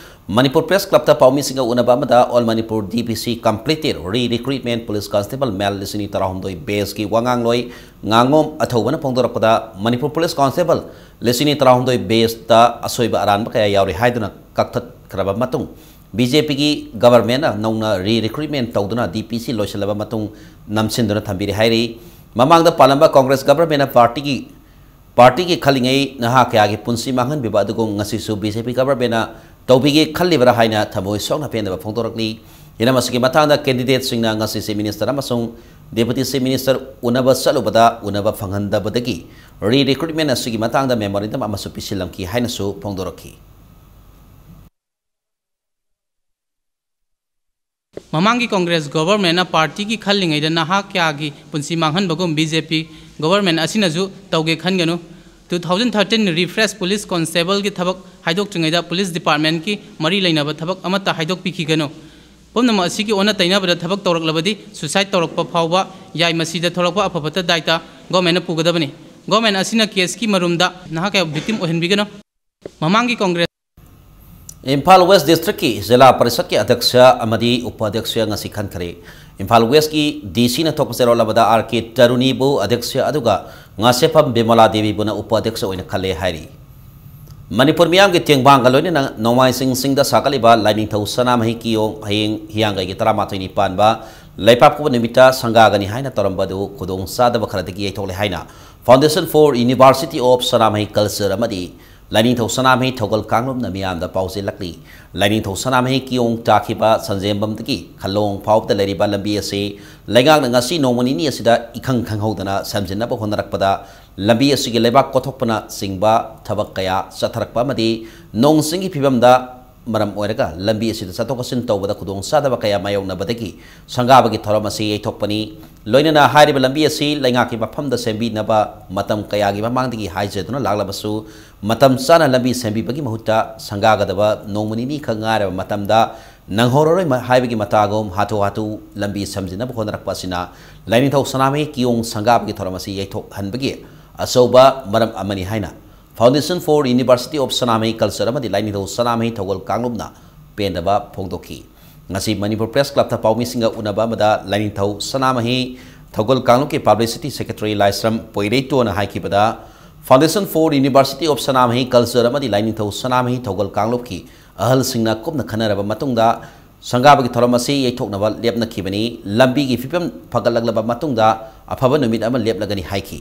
ꯃꯅꯤꯄꯨꯔ Press Club ꯇ ꯄꯥꯎꯃꯤꯁꯤꯡꯒ ꯎꯅꯕ ꯑꯃꯗ All Manipur D P C completed re-recruitment police constable male ꯂꯤꯁꯤꯡ ꯑꯅꯤ ꯇꯔꯥꯍꯨꯝꯗꯣꯏ batch ꯀꯤ ꯋꯥꯉꯥꯡꯂꯣꯏ ꯉꯥꯉꯣꯝ ꯑꯊꯧꯕꯅ ꯐꯣꯡꯗꯣꯔꯛꯄꯗ, ꯃꯅꯤꯄꯨꯔ police constable ꯂꯤꯁꯤꯡ ꯑꯅꯤ ꯇꯔꯥꯍꯨꯝꯗꯣꯏ batch ꯇ ꯑꯁꯣꯏꯕ ꯑꯔꯥꯟꯕ ꯀꯌꯥ ꯌꯥꯎꯔꯤ ꯍꯥꯏꯗꯨꯅ ꯀꯛꯊꯠꯈ꯭ꯔꯕ ꯃꯇꯨꯡ, B J P ꯒꯤ government ꯅ ꯅꯧꯅ re-recruitment ꯇꯧꯗꯨꯅ D P C ꯂꯣꯏꯁꯤꯜꯂꯕ ꯃꯇꯨꯡ ꯅꯝꯁꯤꯟꯗꯨꯅ ꯊꯝꯕꯤꯔꯦ ꯍꯥꯏꯔꯤ꯫ ꯃꯃꯥꯡꯗ ꯄꯥꯜꯂꯝꯕ Congress government ꯅ party ꯒꯤ, party ꯒꯤ ꯈꯜꯂꯤꯉꯩ ꯅꯍꯥ ꯀꯌꯥꯒꯤ ꯄꯨꯟꯁꯤ ꯃꯥꯡꯍꯟꯕꯤꯕ ꯑꯗꯨꯒꯨꯝ ꯉꯁꯤꯁꯨ B J P government ꯅ ꯇꯧꯕꯤꯒꯦ ꯈꯜꯂꯤꯕꯔꯥ ꯍꯥꯏꯅ ꯊꯃꯣꯏ ꯁꯣꯛꯅ ꯄꯦꯟꯗꯕ ꯐꯣꯡꯗꯣꯔꯛꯂꯤ꯫ ꯍꯤꯔꯝ ꯑꯁꯤꯒꯤ ꯃꯇꯥꯡꯗ candidate ꯁꯤꯡꯅ ꯉꯁꯤ Chief Minister ꯑꯃꯁꯨꯡ Deputy Chief Minister ꯎꯅꯕ ꯆꯠꯂꯨꯕꯗ ꯎꯅꯕ ꯐꯪꯍꯟꯗꯕꯗꯒꯤ re-recruitment ꯑꯁꯤꯒꯤ ꯃꯇꯥꯡꯗ memorandum ꯑꯃꯁꯨ ꯄꯤꯁꯤꯜꯂꯝꯈꯤ ꯍꯥꯏꯅꯁꯨ ꯐꯣꯡꯗꯣꯔꯛꯈꯤ꯫ ꯃꯃꯥꯡꯒꯤ Congress government ꯅ party ꯒꯤ ꯈꯜꯂꯤꯉꯩꯗ ꯅꯍꯥ ꯀꯌꯥꯒꯤ ꯄꯨꯟꯁꯤ ꯃꯥꯡꯍꯟꯕꯒꯨꯝ B J P government ꯑꯁꯤꯅꯁꯨ ꯇꯧꯒꯦ ꯈꯟꯒꯅꯨ꯫ Two thousand thirteen refresh police constable ꯒꯤ ꯊꯕꯛ ꯍꯥꯏꯗꯣꯛꯇ꯭ꯔꯤꯉꯩꯗ police department ꯀꯤ ꯃꯔꯤ ꯂꯩꯅꯕ ꯊꯕꯛ ꯑꯃꯠꯇ ꯍꯥꯏꯗꯣꯛꯄꯤꯈꯤꯒꯅꯨ꯫ ꯄꯨꯝꯅꯃꯛ ꯑꯁꯤꯒꯤ ꯑꯣꯟꯅ ꯇꯩꯅꯕꯗ ꯊꯕꯛ ꯇꯧꯔꯛꯂꯕꯗꯤ suicide ꯇꯧꯔꯛꯄ ꯐꯥꯎꯕ ꯌꯥꯏ꯫ ꯃꯁꯤꯗ ꯊꯣꯛꯂꯛꯄ ꯑꯐ ꯐꯠꯇ ꯗꯥꯏꯇ government ꯅ ꯄꯨꯒꯗꯕꯅꯤ꯫ Government ꯑꯁꯤꯅ case ꯀꯤ ꯃꯔꯨꯝꯗ ꯅꯍꯥ ꯀꯌꯥ victim ꯑꯣꯏꯍꯟꯕꯤꯒꯅꯨ꯫ ꯃꯃꯥꯡꯒꯤ Congress ꯏꯝꯐꯥꯜ ꯋꯦꯁ ꯗꯤꯁꯇ꯭ꯔꯤꯛꯀꯤ ꯖꯤꯂꯥ ꯄꯔꯤꯁꯠꯀꯤ ꯑꯗ꯭ꯌꯛꯁ ꯑꯃꯗꯤ ꯎꯄ ꯑꯗ꯭ꯌꯛꯁ ꯉꯁꯤ ꯈꯟꯈꯔꯦ꯫ ꯏꯝꯐꯥꯜ ꯋꯦꯁꯀꯤ ꯗꯤ ꯁꯤꯅ ꯊꯣꯛꯄ ꯆꯦꯔꯣꯜ ꯑꯃꯗ ꯑꯥꯔ ꯀꯦ ꯇꯔꯨꯅꯤꯕꯨ ꯑꯗ꯭ꯌꯛꯁ ꯑꯗꯨꯒ ꯉꯥꯁꯦꯐꯝ ꯕꯤꯃꯂꯥ ꯗꯦꯕꯤꯕꯨꯅ ꯎꯄ ꯑꯗ꯭ꯌꯛꯁ ꯑꯣꯏꯅ ꯈꯜꯂꯦ ꯍꯥꯏꯔꯤ꯫ ꯃꯅꯤꯄꯨꯔ ꯃꯤꯌꯥꯝꯒꯤ ꯇꯦꯡꯕꯥꯡꯒ ꯂꯣꯏꯅꯅ ꯅꯣꯡꯃꯥꯏꯖꯤꯡ ꯆꯤꯡꯗ ꯁꯥꯒꯠꯂꯤꯕ ꯂꯥꯏꯅꯤꯡꯊꯧ ꯁꯅꯥꯃꯍꯤ ꯀꯤꯌꯣꯡ ꯍꯌꯦꯡ ꯍꯤꯌꯥꯡꯒꯩꯒꯤ ꯇꯔꯥꯃꯥꯊꯣꯏꯅꯤ ꯄꯥꯟꯕ ꯂꯩꯄꯥꯛꯄꯣꯛꯄ ꯅꯨꯃꯤꯠꯇ ꯁꯪꯒꯥꯒꯅꯤ ꯍꯥꯏꯅ ꯇꯧꯔꯝꯕ ꯑꯗꯨ ꯈꯨꯗꯣꯡꯆꯥꯗꯕ ꯈꯔꯗꯒꯤ ꯌꯩꯊꯣꯛꯂꯦ ꯍꯥꯏꯅ Foundation for University of Sanamhi Culture ꯑꯃꯗꯤ ꯂꯥꯏꯅꯤꯡꯊꯧ ꯁꯅꯥꯃꯍꯤ ꯊꯧꯒꯜ ꯀꯥꯡꯂꯨꯞꯅ ꯃꯤꯌꯥꯝꯗ ꯄꯥꯎꯖꯦꯜꯂꯛꯂꯤ꯫ ꯂꯥꯏꯅꯤꯡꯊꯧ ꯁꯅꯥꯃꯍꯤ ꯀꯤꯌꯣꯡ ꯇꯥꯈꯤꯕ ꯁꯟꯖꯦꯝꯕꯝꯗꯒꯤ ꯈꯂꯣꯡ ꯐꯥꯎꯕꯗ ꯂꯩꯔꯤꯕ ꯂꯝꯕꯤ ꯑꯁꯤ ꯂꯩꯉꯥꯛꯅ ꯉꯁꯤ ꯅꯣꯡꯃ ꯅꯤꯅꯤ ꯑꯁꯤꯗ ꯏꯈꯪ ꯈꯪꯍꯧꯗꯅ ꯁꯦꯝꯖꯤꯟꯅꯕ ꯍꯣꯠꯅꯔꯛꯄꯗ ꯂꯝꯕꯤ ꯑꯁꯤꯒꯤ ꯂꯩꯕꯥꯛ ꯀꯣꯊꯣꯛꯄꯅ ꯆꯤꯡꯕ ꯊꯕꯛ ꯀꯌꯥ ꯆꯠꯊꯔꯛꯄ ꯑꯃꯗꯤ ꯅꯣꯡ ꯆꯤꯡꯒꯤ ꯐꯤꯕꯝꯗ ꯃꯔꯝ ꯑꯣꯏꯔꯒ ꯂꯝꯕꯤ ꯑꯁꯤꯗ ꯆꯠꯊꯣꯛ ꯆꯠꯁꯤꯟ ꯇꯧꯕꯗ ꯈꯨꯗꯣꯡꯆꯥꯗꯕ ꯀꯌꯥ ꯃꯥꯌꯣꯛꯅꯕꯗꯒꯤ ꯁꯪꯒꯥꯕꯒꯤ ꯊꯧꯔꯝ ꯑꯁꯤ ꯌꯩꯊꯣꯛꯄꯅꯤ꯫ ꯂꯣꯏꯅꯅ ꯍꯥꯏꯔꯤꯕ ꯂꯝꯕꯤ ꯑꯁꯤ ꯂꯩꯉꯥꯛꯀꯤ ꯃꯐꯝꯗ ꯁꯦꯝꯕꯤꯅꯕ ꯃꯇꯝ ꯀꯌꯥꯒꯤ ꯃꯃꯥꯡꯗꯒꯤ ꯍꯥꯏꯖꯗꯨꯅ ꯂꯥꯛꯂꯕꯁꯨ, ꯃꯇꯝ ꯆꯥꯅ ꯂꯝꯕꯤ ꯁꯦꯝꯕꯤꯕꯒꯤ ꯃꯍꯨꯠꯇ ꯁꯪꯒꯥꯒꯗꯕ ꯅꯣꯡꯃ ꯅꯤꯅꯤ ꯈꯛ ꯉꯥꯏꯔꯕ ꯃꯇꯝꯗ ꯅꯪꯍꯧꯔꯔꯣꯏ ꯃ-, ꯍꯥꯏꯕꯒꯤ ꯃꯇꯥꯒꯨꯝ ꯍꯥꯊꯨ ꯍꯥꯊꯨ ꯂꯝꯕꯤ ꯁꯦꯝꯖꯤꯟꯅꯕ ꯍꯣꯠꯅꯔꯛꯄ ꯑꯁꯤꯅ ꯂꯥꯏꯅꯤꯡꯊꯧ ꯁꯅꯥꯃꯍꯤ ꯀꯤꯌꯣꯡ ꯁꯪꯒꯥꯕꯒꯤ ꯊꯧꯔꯝ ꯑꯁꯤ ꯌꯩꯊꯣꯛꯍꯟꯕꯒꯤ ꯑꯆꯧꯕ ꯃꯔꯝ ꯑꯃꯅꯤ ꯍꯥꯏꯅ Foundation for University of Sanamhi Culture ꯑꯃꯗꯤ ꯂꯥꯏꯅꯤꯡꯊꯧ ꯁꯅꯥꯃꯍꯤ ꯊꯧꯒꯜ ꯀꯥꯡꯂꯨꯞꯅ ꯄꯦꯟꯗꯕ ꯐꯣꯡꯗꯣꯛꯈꯤ꯫ ꯉꯁꯤ ꯃꯅꯤꯄꯨꯔ ꯄ꯭ꯔꯦꯁ ꯀ꯭ꯂꯕꯇ ꯄꯥꯎꯃꯤꯁꯤꯡꯒ ꯎꯅꯕ ꯑꯃꯗ ꯂꯥꯏꯅꯤꯡꯊꯧ ꯁꯅꯥꯃꯍꯤ ꯊꯧꯒꯜ ꯀꯥꯡꯂꯨꯞꯀꯤ ꯄꯕ꯭ꯂꯤꯁꯤꯇꯤ ꯁꯦꯀ꯭ꯔꯦꯇꯔꯤ ꯂꯥꯏꯁ꯭ꯔꯝ ꯄꯣꯏꯔꯩꯇꯣꯅ ꯍꯥꯏꯈꯤꯕꯗ, Foundation for University of Sanamhi Culture ꯑꯃꯗꯤ ꯂꯥꯏꯅꯤꯡꯊꯧ ꯁꯅꯥꯃꯍꯤ ꯊꯧꯒꯜ ꯀꯥꯡꯂꯨꯞꯀꯤ ꯑꯍꯜꯁꯤꯡꯅ ꯀꯨꯞꯅ ꯈꯟꯅꯔꯕ ꯃꯇꯨꯡꯗ ꯁꯪꯒꯥꯕꯒꯤ ꯊꯧꯔꯝ ꯑꯁꯤ ꯌꯩꯊꯣꯛꯅꯕ ꯂꯦꯞꯅꯈꯤꯕꯅꯤ꯫ ꯂꯝꯕꯤꯒꯤ ꯐꯤꯕꯝ ꯐꯒꯠꯂꯛꯂꯕ ꯃꯇꯨꯡꯗ ꯑꯐꯕ ꯅꯨꯃꯤꯠ ꯑꯃ ꯂꯦꯞꯂꯒꯅꯤ ꯍꯥꯏꯈꯤ꯫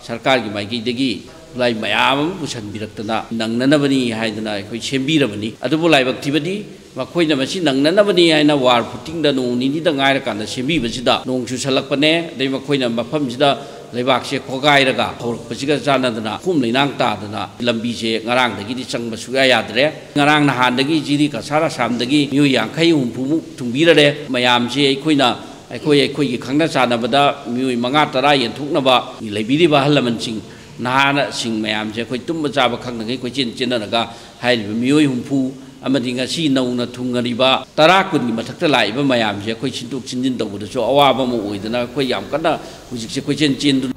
ꯁꯔꯀꯥꯔꯒꯤ ꯃꯥꯏꯀꯩꯗꯒꯤ ꯈꯨꯠꯂꯥꯏ ꯃꯌꯥꯝ ꯑꯃ ꯄꯨꯁꯟꯕꯤꯔꯛꯇꯅ ꯅꯪꯅꯅꯕꯅꯤ ꯍꯥꯏꯗꯅ ꯑꯩꯈꯣꯏ ꯁꯦꯝꯕꯤꯔꯕꯅꯤ꯫ ꯑꯗꯨꯕꯨ ꯂꯥꯏꯕꯛ ꯊꯤꯕꯗꯤ ꯃꯈꯣꯏꯅ ꯃꯁꯤ ꯅꯪꯅꯅꯕꯅꯤ ꯍꯥꯏꯅ ꯋꯥꯔ ꯐꯨꯇꯤꯡꯗ ꯅꯣꯡ ꯅꯤꯅꯤꯗ ꯉꯥꯏꯔꯀꯥꯟꯗ ꯁꯦꯝꯕꯤꯕꯁꯤꯗ ꯅꯣꯡ ꯆꯨꯁꯜꯂꯛꯄꯅꯦ, ꯑꯗꯩ ꯃꯈꯣꯏꯅ ꯃꯐꯝꯁꯤꯗ ꯂꯩꯕꯥꯛꯁꯦ ꯈꯣꯒꯥꯏꯔꯒ ꯍꯧꯔꯛꯄꯁꯤꯒ ꯆꯥꯟꯅꯗꯅ ꯎꯐꯨꯟ ꯂꯩꯅꯥꯡ ꯇꯥꯗꯅ ꯂꯝꯕꯤꯁꯦ ꯉꯔꯥꯡꯗꯒꯤꯗꯤ ꯆꯪꯕ ꯁꯨꯛꯌꯥ ꯌꯥꯗ꯭ꯔꯦ꯫ ꯉꯔꯥꯡ ꯅꯍꯥꯟꯗꯒꯤ ꯖꯤꯔꯤ ꯀꯁꯥꯔ ꯑꯁꯥꯝꯗꯒꯤ ꯃꯤꯑꯣꯏ ꯌꯥꯡꯈꯩ ꯍꯨꯝꯐꯨꯃꯨꯛ ꯊꯨꯡꯕꯤꯔꯔꯦ꯫ ꯃꯌꯥꯝꯁꯦ ꯑꯩꯈꯣꯏꯅ ꯑꯩꯈꯣꯏ ꯑꯩꯈꯣꯏꯒꯤ ꯈꯪꯅ ꯆꯥꯟꯅꯕꯗ ꯃꯤꯑꯣꯏ ꯃꯉꯥ ꯇꯔꯥ ꯌꯦꯟꯊꯣꯛꯅꯕ ꯂꯩꯕꯤꯔꯤꯕ ꯑꯍꯜ ꯂꯃꯟꯁꯤꯡ, ꯅꯍꯥꯁꯤꯡ ꯃꯌꯥꯝꯁꯦ ꯑꯩꯈꯣꯏ ꯇꯨꯝꯕ ꯆꯥꯕ ꯈꯪꯗꯉꯩ ꯀꯣꯏꯆꯦꯟ ꯆꯦꯟꯅꯔꯒ ꯍꯥꯏꯔꯤꯕ ꯃꯤꯑꯣꯏ ꯍꯨꯝꯐꯨ ꯑꯃꯗꯤ ꯉꯁꯤ ꯅꯧꯅ ꯊꯨꯡꯉꯔꯤꯕ ꯇꯔꯥ ꯀꯨꯟꯒꯤ ꯃꯊꯛꯇ ꯂꯥꯛꯏꯕ ꯃꯌꯥꯝꯁꯦ ꯑꯩꯈꯣꯏ ꯁꯤꯟꯗꯣꯛ ꯁꯤꯟꯖꯤꯟ ꯇꯧꯕꯗꯁꯨ ꯑꯋꯥꯕ ꯑꯃ ꯑꯣꯏꯗꯅ ꯑꯩꯈꯣꯏ ꯌꯥꯝ ꯀꯟꯅ ꯍꯧꯖꯤꯛꯁꯦ ꯀꯣꯏꯆꯦꯟ ꯆꯦꯟꯗꯨꯅ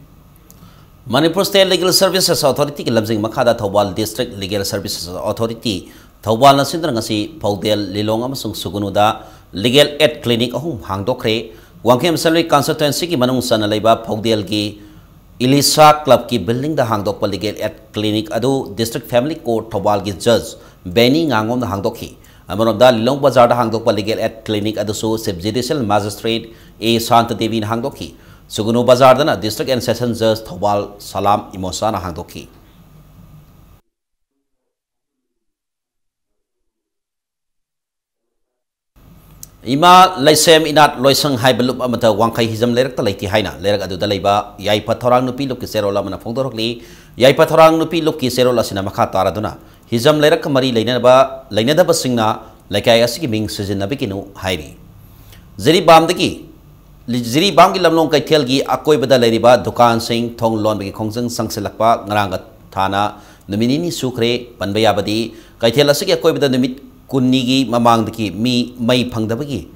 Manipur State Legal Services Authority ꯒꯤ ꯂꯝꯖꯤꯡ ꯃꯈꯥꯗ Thoubal District Legal Services Authority ꯊꯧꯕꯥꯜꯅ ꯁꯤꯟꯗꯨꯅ ꯉꯁꯤ ꯄꯧꯗꯦꯜ, ꯂꯤꯂꯣꯡ ꯑꯃꯁꯨꯡ ꯁꯨꯒꯨꯅꯨꯗ Legal Aid Clinic ꯑꯍꯨꯝ ꯍꯥꯡꯗꯣꯛꯈ꯭ꯔꯦ꯫ ꯋꯥꯡꯈꯦꯝ Assembly Constituency ꯒꯤ ꯃꯅꯨꯡ ꯆꯟꯅ ꯂꯩꯕ ꯄꯧꯗꯦꯜꯒꯤ ꯏꯂꯤꯁꯥ Club ꯀꯤ building ꯗ ꯍꯥꯡꯗꯣꯛꯄ Legal Aid Clinic ꯑꯗꯨ District Family Court ꯊꯧꯕꯥꯜꯒꯤ Judge ꯕꯦꯅꯤ ꯉꯥꯉꯣꯝꯅ ꯍꯥꯡꯗꯣꯛꯈꯤ꯫ ꯑꯃꯔꯣꯝꯗ ꯂꯤꯂꯣꯡ ꯕꯖꯥꯔꯗ ꯍꯥꯡꯗꯣꯛꯄ Legal Aid Clinic ꯑꯗꯨꯁꯨ Chief Judicial Magistrate A Santa ꯗꯦꯕꯤꯅ ꯍꯥꯡꯗꯣꯛꯈꯤ꯫ ꯁꯨꯒꯨꯅꯨ ꯕꯖꯥꯔꯗꯅ District and Session Judge ꯊꯧꯕꯥꯜ ꯁꯂꯥꯝ ꯏꯃꯣꯁꯥꯅ ꯍꯥꯡꯗꯣꯛꯈꯤ꯫ ꯏꯃꯥ ꯂꯩꯁꯦꯝ ꯏꯅꯥꯠ ꯂꯣꯏꯁꯪ ꯍꯥꯏꯕ ꯂꯨꯞ ꯑꯃꯠꯇ ꯋꯥꯡꯈꯩ ꯍꯤꯖꯝ ꯂꯩꯔꯛꯇ ꯂꯩꯇꯦ ꯍꯥꯏꯅ ꯂꯩꯔꯛ ꯑꯗꯨꯗ ꯂꯩꯕ ꯌꯥꯏꯐ ꯊꯧꯔꯥꯡ ꯅꯨꯄꯤ ꯂꯨꯞꯀꯤ ꯆꯦꯔꯣꯜ ꯑꯃꯅ ꯐꯣꯡꯗꯣꯔꯛꯂꯤ꯫ ꯌꯥꯏꯐ ꯊꯧꯔꯥꯡ ꯅꯨꯄꯤ ꯂꯨꯞꯀꯤ ꯆꯦꯔꯣꯜ ꯑꯁꯤꯅ ꯃꯈꯥ ꯇꯥꯔꯗꯨꯅ ꯍꯤꯖꯝ ꯂꯩꯔꯛꯀ ꯃꯔꯤ ꯂꯩꯅꯕ, ꯂꯩꯅꯗꯕꯁꯤꯡꯅ ꯂꯩꯀꯥꯏ ꯑꯁꯤꯒꯤ ꯃꯤꯡ ꯁꯤꯖꯤꯟꯅꯕꯤꯒꯅꯨ ꯍꯥꯏꯔꯤ꯫ ꯖꯤꯔꯤꯕꯥꯝꯗꯒꯤ, ꯖꯤꯔꯤꯕꯥꯝꯒꯤ ꯂꯝꯂꯣꯡ ꯀꯩꯊꯦꯜꯒꯤ ꯑꯀꯣꯏꯕꯗ ꯂꯩꯔꯤꯕ ꯗꯨꯀꯥꯟꯁꯤꯡ ꯊꯣꯡ ꯂꯣꯟꯕꯒꯤ ꯈꯣꯡꯖꯪ ꯆꯪꯁꯤꯜꯂꯛꯄ ꯉꯔꯥꯡꯒ ꯊꯥꯅ ꯅꯨꯃꯤꯠ ꯅꯤꯅꯤ ꯁꯨꯈ꯭ꯔꯦ꯫ ꯄꯟꯕ ꯌꯥꯕꯗꯤ, ꯀꯩꯊꯦꯜ ꯑꯁꯤꯒꯤ ꯑꯀꯣꯏꯕꯗ ꯅꯨꯃꯤꯠ ꯀꯨꯟꯅꯤꯒꯤ ꯃꯃꯥꯡꯗꯒꯤ ꯃꯤ ꯃꯩ ꯐꯪꯗꯕꯒꯤ,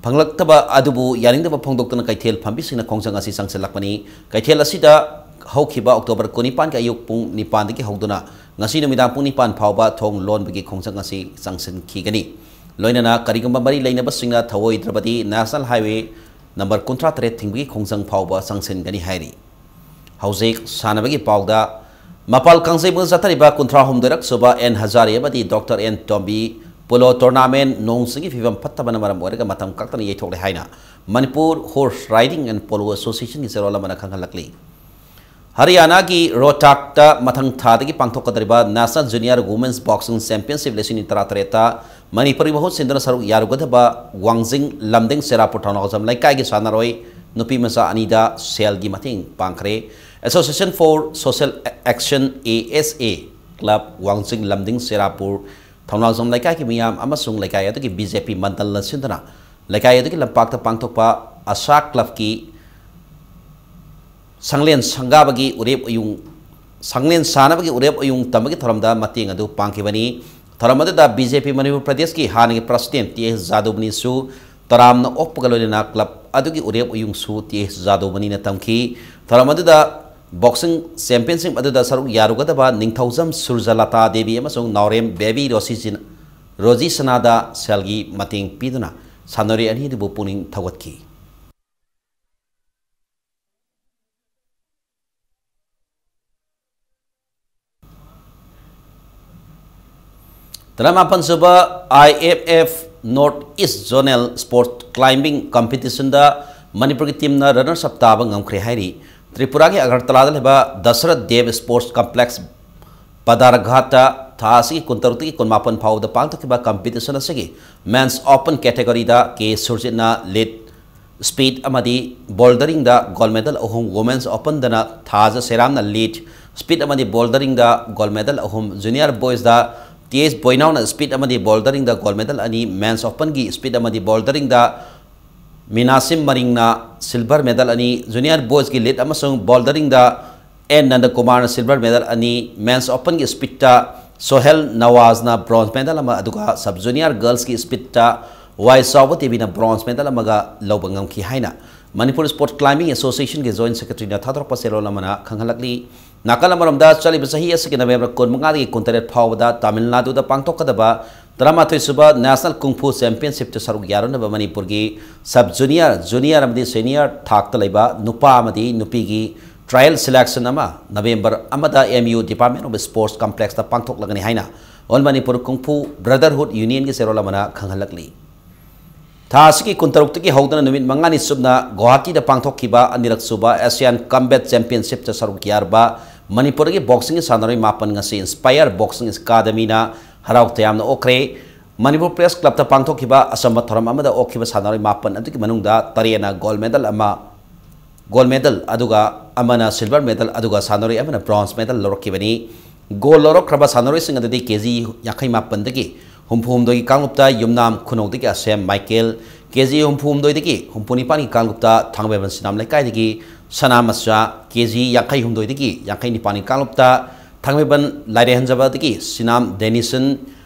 ꯐꯪꯂꯛꯇꯕ ꯑꯗꯨꯕꯨ ꯌꯥꯅꯤꯡꯗꯕ ꯐꯣꯡꯗꯣꯛꯇꯨꯅ ꯀꯩꯊꯦꯜ ꯐꯝꯕꯤꯁꯤꯡꯅ ꯈꯣꯡꯖꯪ ꯑꯁꯤ ꯆꯪꯁꯤꯜꯂꯛꯄꯅꯤ꯫ ꯀꯩꯊꯦꯜ ꯑꯁꯤꯗ ꯍꯧꯈꯤꯕ October ꯀꯨꯟꯅꯤꯄꯥꯟꯒꯤ ꯑꯌꯨꯛ ꯄꯨꯡ ꯅꯤꯄꯥꯟꯗꯒꯤ ꯍꯧꯗꯨꯅ ꯉꯁꯤ ꯅꯨꯃꯤꯗꯥꯡ ꯄꯨꯡ ꯅꯤꯄꯥꯟ ꯐꯥꯎꯕ ꯊꯣꯡ ꯂꯣꯟꯕꯒꯤ ꯈꯣꯡꯖꯪ ꯑꯁꯤ ꯆꯪꯁꯤꯟꯈꯤꯒꯅꯤ꯫ ꯂꯣꯏꯅꯅ ꯀꯔꯤꯒꯨꯝꯕ ꯃꯔꯤ ꯂꯩꯅꯕꯁꯤꯡꯅ ꯊꯧꯑꯣꯏꯗ꯭ꯔꯕꯗꯤ National Highway number ꯀꯨꯟꯊ꯭ꯔꯥ ꯇꯔꯦꯠ ꯊꯤꯡꯕꯒꯤ ꯈꯣꯡꯖꯪ ꯐꯥꯎꯕ ꯆꯪꯁꯤꯟꯒꯅꯤ ꯍꯥꯏꯔꯤ꯫ ꯍꯧꯖꯤꯛ ꯁꯥꯟꯅꯕꯒꯤ ꯄꯥꯎꯗ, ꯃꯄꯥꯜ ꯀꯥꯡꯖꯩꯕꯨꯡꯗ ꯆꯠꯊꯔꯤꯕ ꯀꯨꯟꯊ꯭ꯔꯥ ꯍꯨꯝꯗꯣꯏꯔꯛ ꯁꯨꯕ ꯑꯦꯟ ꯍꯖꯥꯔꯤ ꯑꯃꯗꯤ doctor N Tombi Polo Tournament ꯅꯣꯡ ꯆꯤꯡꯒꯤ ꯐꯤꯕꯝ ꯐꯠꯇꯕꯅ ꯃꯔꯝ ꯑꯣꯏꯔꯒ ꯃꯇꯝ ꯀꯛꯇꯅ ꯌꯩꯊꯣꯛꯂꯦ ꯍꯥꯏꯅ Manipur Horse Riding and Polo Association ꯒꯤ ꯆꯦꯔꯣꯜ ꯑꯃꯅ ꯈꯪꯍꯜꯂꯛꯂꯤ꯫ ꯍꯔꯤꯌꯥꯅꯥꯒꯤ ꯔꯣꯍꯇꯥꯛꯇ ꯃꯊꯪ ꯊꯥꯗꯒꯤ ꯄꯥꯡꯊꯣꯛꯀꯗꯧꯔꯤꯕ National Junior Women's Boxing Championship ꯂꯤꯁꯤꯡ ꯑꯅꯤ ꯇꯔꯥꯇꯔꯦꯠꯇ ꯃꯅꯤꯄꯨꯔꯒꯤ ꯃꯍꯨꯠ ꯁꯤꯟꯗꯨꯅ ꯁꯔꯨꯛ ꯌꯥꯔꯨꯒꯗꯕ ꯋꯥꯡꯖꯤꯡ ꯂꯝꯗꯤꯡ ꯆꯦꯔꯥꯄꯨꯔ ꯊꯧꯅꯥꯎꯖꯝ ꯂꯩꯀꯥꯏꯒꯤ ꯁꯥꯟꯅꯔꯣꯏ ꯅꯨꯄꯤ ꯃꯆꯥ ꯑꯅꯤꯗ ꯁꯦꯜꯒꯤ ꯃꯇꯦꯡ ꯄꯥꯡꯈ꯭ꯔꯦ꯫ Association for Social Action, A S A, Club ꯋꯥꯡꯖꯤꯡ ꯂꯝꯗꯤꯡ ꯆꯦꯔꯥꯄꯨꯔ ꯊꯧꯅꯥꯎꯖꯝ ꯂꯩꯀꯥꯏꯒꯤ ꯃꯤꯌꯥꯝ ꯑꯃꯁꯨꯡ ꯂꯩꯀꯥꯏ ꯑꯗꯨꯒꯤ B J P ꯃꯟꯗꯜꯅ ꯁꯤꯟꯗꯨꯅ ꯂꯩꯀꯥꯏ ꯑꯗꯨꯒꯤ ꯂꯝꯄꯥꯛꯇ ꯄꯥꯡꯊꯣꯛꯄ ꯑꯁꯥ club ꯀꯤ ꯁꯪꯂꯦꯟ ꯁꯪꯒꯥꯕꯒꯤ ꯎꯔꯦꯞ ꯑꯌꯨꯡ, ꯁꯪꯂꯦꯟ ꯁꯥꯟꯅꯕꯒꯤ ꯎꯔꯦꯞ ꯑꯌꯨꯡ ꯇꯝꯕꯒꯤ ꯊꯧꯔꯝꯗ ꯃꯇꯦꯡ ꯑꯗꯨ ꯄꯥꯡꯈꯤꯕꯅꯤ꯫ ꯊꯧꯔꯝ ꯑꯗꯨꯗ ꯕꯤ ꯖꯦ ꯄꯤ ꯃꯅꯤꯄꯨꯔ ꯄ꯭ꯔꯗꯦꯁꯀꯤ ꯍꯥꯟꯅꯒꯤ ꯄ꯭ꯔꯁꯤꯗꯦꯟ ꯇꯤ ꯑꯦꯁ ꯖꯥꯗꯧꯃꯅꯤꯁꯨ ꯇꯔꯥꯝꯅ ꯑꯣꯛꯄꯒ ꯂꯣꯏꯅꯅ ꯀ꯭ꯂꯕ ꯑꯗꯨꯒꯤ ꯎꯔꯦꯞ ꯎꯌꯨꯡꯁꯨ ꯇꯤ ꯑꯦꯁ ꯖꯥꯗꯧꯃꯅꯤꯅ ꯇꯝꯈꯤ꯫ ꯊꯧꯔꯝ ꯑꯗꯨꯗ ꯕꯣꯛꯁꯤꯡ ꯆꯦꯝꯄꯤꯌꯟꯁꯤꯞ ꯑꯗꯨꯗ ꯁꯔꯨꯛ ꯌꯥꯔꯨꯒꯗꯕ ꯅꯤꯡꯊꯧꯖꯝ ꯁꯨꯔꯖꯂꯇꯥ ꯗꯦꯕꯤ ꯑꯃꯁꯨꯡ ꯅꯥꯎꯔꯦꯝ ꯕꯦꯕꯤ ꯔꯣꯁꯤ ꯁꯤꯟ-, ꯔꯣꯖꯤ ꯁꯅꯥꯗ ꯁꯦꯜꯒꯤ ꯃꯇꯦꯡ ꯄꯤꯗꯨꯅ ꯁꯥꯟꯅꯔꯣꯏ ꯑꯅꯤ ꯑꯗꯨꯕꯨ ꯄꯨꯛꯅꯤꯡ ꯊꯧꯒꯠꯈꯤ꯫ ꯇꯔꯥꯃꯥꯄꯟ ꯁꯨꯕ I F F North East Zonal Sport Climbing Competitionꯗ ꯃꯅꯤꯄꯨꯔꯒꯤ ꯇꯤꯝꯅ runners up ꯇꯥꯕ ꯉꯝꯈ꯭ꯔꯦ ꯍꯥꯏꯔꯤ꯫ ꯇ꯭ꯔꯤꯄꯨꯔꯥꯒꯤ ꯑꯒꯔꯇꯂꯥꯗ ꯂꯩꯕ ꯗꯁꯔꯠ ꯗꯦꯕ ꯁ꯭ꯄꯣꯔꯠꯁ ꯀꯝꯄ꯭ꯂꯦꯛꯁ ꯄꯗꯥꯔꯘꯥꯠꯇ ꯊꯥ ꯑꯁꯤꯒꯤ ꯀꯨꯟꯇꯔꯨꯛꯇꯒꯤ ꯀꯨꯟꯃꯥꯄꯟ ꯐꯥꯎꯕꯗ ꯄꯥꯡꯊꯣꯛꯈꯤꯕ ꯀꯝꯄꯤꯇꯤꯁꯟ ꯑꯁꯤꯒꯤ ꯃꯦꯟꯁ ꯑꯣꯄꯟ ꯀꯦꯇꯦꯒꯣꯔꯤꯗ ꯀꯦ ꯁꯨꯔꯖꯤꯠꯅ ꯂꯤꯗ ꯁ꯭ꯄꯤꯠ ꯑꯃꯗꯤ ꯕꯣꯜꯗꯔꯤꯡꯗ ꯒꯣꯜ ꯃꯦꯗꯜ ꯑꯍꯨꯝ, ꯋꯨꯃꯦꯟꯁ ꯑꯣꯄꯟꯗꯅ ꯊꯥꯖ ꯁꯦꯔꯥꯝꯅ ꯂꯤꯗ ꯁ꯭ꯄꯤꯠ ꯑꯃꯗꯤ ꯕꯣꯜꯗꯔꯤꯡꯗ ꯒꯣꯜ ꯃꯦꯗꯜ ꯑꯍꯨꯝ, ꯖꯨꯅꯤꯌꯔ ꯕꯣꯏꯁꯇ ꯇꯤ ꯑꯦꯁ ꯕꯣꯏꯅꯥꯎꯅ ꯁ꯭ꯄꯤꯠ ꯑꯃꯗꯤ ꯕꯣꯜꯗꯔꯤꯡꯗ ꯒꯣꯜ ꯃꯦꯗꯜ ꯑꯅꯤ, ꯃꯦꯟꯁ ꯑꯣꯄꯟꯒꯤ ꯁ꯭ꯄꯤꯠ ꯑꯃꯗꯤ ꯕꯣꯜꯗꯔꯤꯡꯗ ꯃꯤꯅꯥꯁꯤꯝ ꯃꯔꯤꯡꯅ ꯁꯤꯜꯚꯔ ꯃꯦꯗꯜ ꯑꯅꯤ, ꯖꯨꯅꯤꯌꯔ ꯕꯣꯏꯁꯀꯤ ꯂꯤꯗ ꯑꯃꯁꯨꯡ ꯕꯣꯜꯗꯔꯤꯡꯗ ꯑꯦꯟ ꯅꯟꯗꯀꯨꯃꯥꯔꯅ ꯁꯤꯜꯚꯔ ꯃꯦꯗꯜ ꯑꯅꯤ, ꯃꯦꯟꯁ ꯑꯣꯄꯟꯒꯤ ꯁ꯭ꯄꯤꯠꯇ ꯁꯣꯍꯦꯜ ꯅꯋꯥꯖꯅ ꯕ꯭ꯔꯣꯟꯖ ꯃꯦꯗꯜ ꯑꯃ, ꯑꯗꯨꯒ ꯁꯕ ꯖꯨꯅꯤꯌꯔ ꯒꯔꯜꯁꯀꯤ ꯁ꯭ꯄꯤꯠꯇ ꯋꯥꯏ ꯆꯥꯎꯕ ꯗꯦꯕꯤꯅ ꯕ꯭ꯔꯣꯟꯖ ꯃꯦꯗꯜ ꯑꯃꯒ ꯂꯧꯕ ꯉꯝꯈꯤ ꯍꯥꯏꯅ ꯃꯅꯤꯄꯨꯔ ꯁ꯭ꯄꯣꯔꯠ ꯀ꯭ꯂꯥꯏꯝꯕꯤꯡ ꯑꯦꯁꯣꯁꯤꯌꯦꯁꯟꯒꯤ ꯖꯣꯏꯟꯠ ꯁꯦꯀ꯭ꯔꯦꯇꯔꯤꯅ ꯊꯥꯗꯣꯔꯛꯄ ꯆꯦꯔꯣꯜ ꯑꯃꯅ ꯈꯪꯍꯜꯂꯛꯂꯤ꯫ ꯅꯥꯀꯜ ꯑꯃꯔꯣꯝꯗ, ꯆꯠꯂꯤꯕ ꯆꯍꯤ ꯑꯁꯤꯒꯤ ꯅꯕꯦꯝꯕꯔ ꯀꯨꯟꯃꯉꯥꯗꯒꯤ ꯀꯨꯟꯇꯔꯦꯠ ꯐꯥꯎꯕꯗ ꯇꯥꯃꯤꯜ ꯅꯥꯗꯨꯗ ꯄꯥꯡꯊꯣꯛꯀꯗꯕ ꯇꯔꯥꯃꯥꯊꯣꯏ ꯁꯨꯕ ꯅꯦꯁꯅꯦꯜ ꯀꯨꯡꯐꯨ ꯆꯦꯝꯄꯤꯌꯟꯁꯤꯞꯇ ꯁꯔꯨꯛ ꯌꯥꯔꯨꯅꯕ ꯃꯅꯤꯄꯨꯔꯒꯤ ꯁꯕ ꯖꯨꯅꯤꯌꯔ, ꯖꯨꯅꯤꯌꯔ ꯑꯃꯗꯤ ꯁꯦꯅꯤꯌꯔ ꯊꯥꯛꯇ ꯂꯩꯕ ꯅꯨꯄꯥ ꯑꯃꯗꯤ ꯅꯨꯄꯤꯒꯤ ꯇ꯭ꯔꯥꯌꯦꯜ ꯁꯦꯂꯦꯛꯁꯟ ꯑꯃ ꯅꯕꯦꯝꯕꯔ ꯑꯃꯗ M U Department of Sports Complexꯇ ꯄꯥꯡꯊꯣꯛꯂꯒꯅꯤ ꯍꯥꯏꯅ All Manipur Kung Fu Brotherhood Unionꯒꯤ ꯆꯦꯔꯣꯜ ꯑꯃꯅ ꯈꯪꯍꯜꯂꯛꯂꯤ꯫ ꯊꯥ ꯑꯁꯤꯒꯤ ꯀꯨꯟꯇꯔꯨꯛꯇꯒꯤ ꯍꯧꯗꯨꯅ ꯅꯨꯃꯤꯠ ꯃꯉꯥꯅꯤ ꯆꯨꯞꯅ ꯒꯨꯋꯥꯍꯥꯇꯤꯗ ꯄꯥꯡꯊꯣꯛꯈꯤꯕ ꯑꯅꯤꯔꯛ ꯁꯨꯕ ꯑꯦꯁꯤꯌꯥꯟ ꯀꯝꯕꯦꯠ ꯆꯦꯝꯄꯤꯌꯟꯁꯤꯞꯇ ꯁꯔꯨꯛ ꯌꯥꯔꯕ ꯃꯅꯤꯄꯨꯔꯒꯤ ꯕꯣꯛꯁꯤꯡꯒꯤ ꯁꯥꯟꯅꯔꯣꯏ ꯃꯥꯄꯟ ꯉꯁꯤ ꯏꯟꯁꯄꯥꯌꯔ ꯕꯣꯛꯁꯤꯡ ꯑꯦꯀꯥꯗꯃꯤꯅ ꯍꯔꯥꯎ ꯇꯌꯥꯝꯅ ꯑꯣꯛꯈ꯭ꯔꯦ꯫ ꯃꯅꯤꯄꯨꯔ ꯄ꯭ꯔꯦꯁ ꯀ꯭ꯂꯕꯇ ꯄꯥꯡꯊꯣꯛꯈꯤꯕ ꯑꯆꯝꯕ ꯊꯧꯔꯝ ꯑꯃꯗ ꯑꯣꯛꯈꯤꯕ ꯁꯥꯟꯅꯔꯣꯏ ꯃꯥꯄꯟ ꯑꯗꯨꯒꯤ ꯃꯅꯨꯡꯗ ꯇꯔꯦꯠꯅ ꯒꯣꯜ ꯃꯦꯗꯜ ꯑꯃ, ꯒꯣꯜ ꯃꯦꯗꯜ, ꯑꯗꯨꯒ ꯑꯃꯅ ꯁꯤꯜꯚꯔ ꯃꯦꯗꯜ, ꯑꯗꯨꯒ ꯁꯥꯟꯅꯔꯣꯏ ꯑꯃꯅ ꯕ꯭ꯔꯣꯟꯖ ꯃꯦꯗꯜ ꯂꯧꯔꯛꯈꯤꯕꯅꯤ꯫ ꯒꯣꯜ ꯂꯧꯔꯛꯈ꯭ꯔꯕ ꯁꯥꯟꯅꯔꯣꯏꯁꯤꯡ ꯑꯗꯨꯗꯤ ꯀꯦ ꯖꯤ ꯌꯥꯡꯈꯩ ꯃꯥꯄꯟꯗꯒꯤ ꯍꯨꯝꯐꯨ ꯍꯨꯝꯗꯣꯏꯒꯤ ꯀꯥꯡꯂꯨꯞꯇ ꯌꯨꯝꯅꯥꯝ ꯈꯨꯅꯧꯗꯒꯤ ꯑꯁꯦꯝ ꯃꯥꯏꯀꯦꯜ, ꯀꯦ ꯖꯤ ꯍꯨꯝꯐꯨ ꯍꯨꯝꯗꯣꯏꯗꯒꯤ ꯍꯨꯝꯐꯨ ꯅꯤꯄꯥꯟꯒꯤ ꯀꯥꯡꯂꯨꯞꯇ ꯊꯥꯡꯃꯩꯕꯟ ꯁꯤꯅꯥꯝ ꯂꯩꯀꯥꯏꯗꯒꯤ ꯁꯅꯥ ꯃꯆꯥ, ꯀꯦ ꯖꯤ ꯌꯥꯡꯈꯩ ꯍꯨꯝꯗꯣꯏꯗꯒꯤ ꯌꯥꯡꯈꯩ ꯅꯤꯄꯥꯟꯒꯤ ꯀꯥꯡꯂꯨꯞꯇ ꯊꯥꯡꯃꯩꯕꯟ ꯂꯥꯏꯔꯦꯟꯖꯕꯗꯒꯤ ꯁꯤꯅꯥꯝ ꯗꯦꯅꯤꯁꯟ,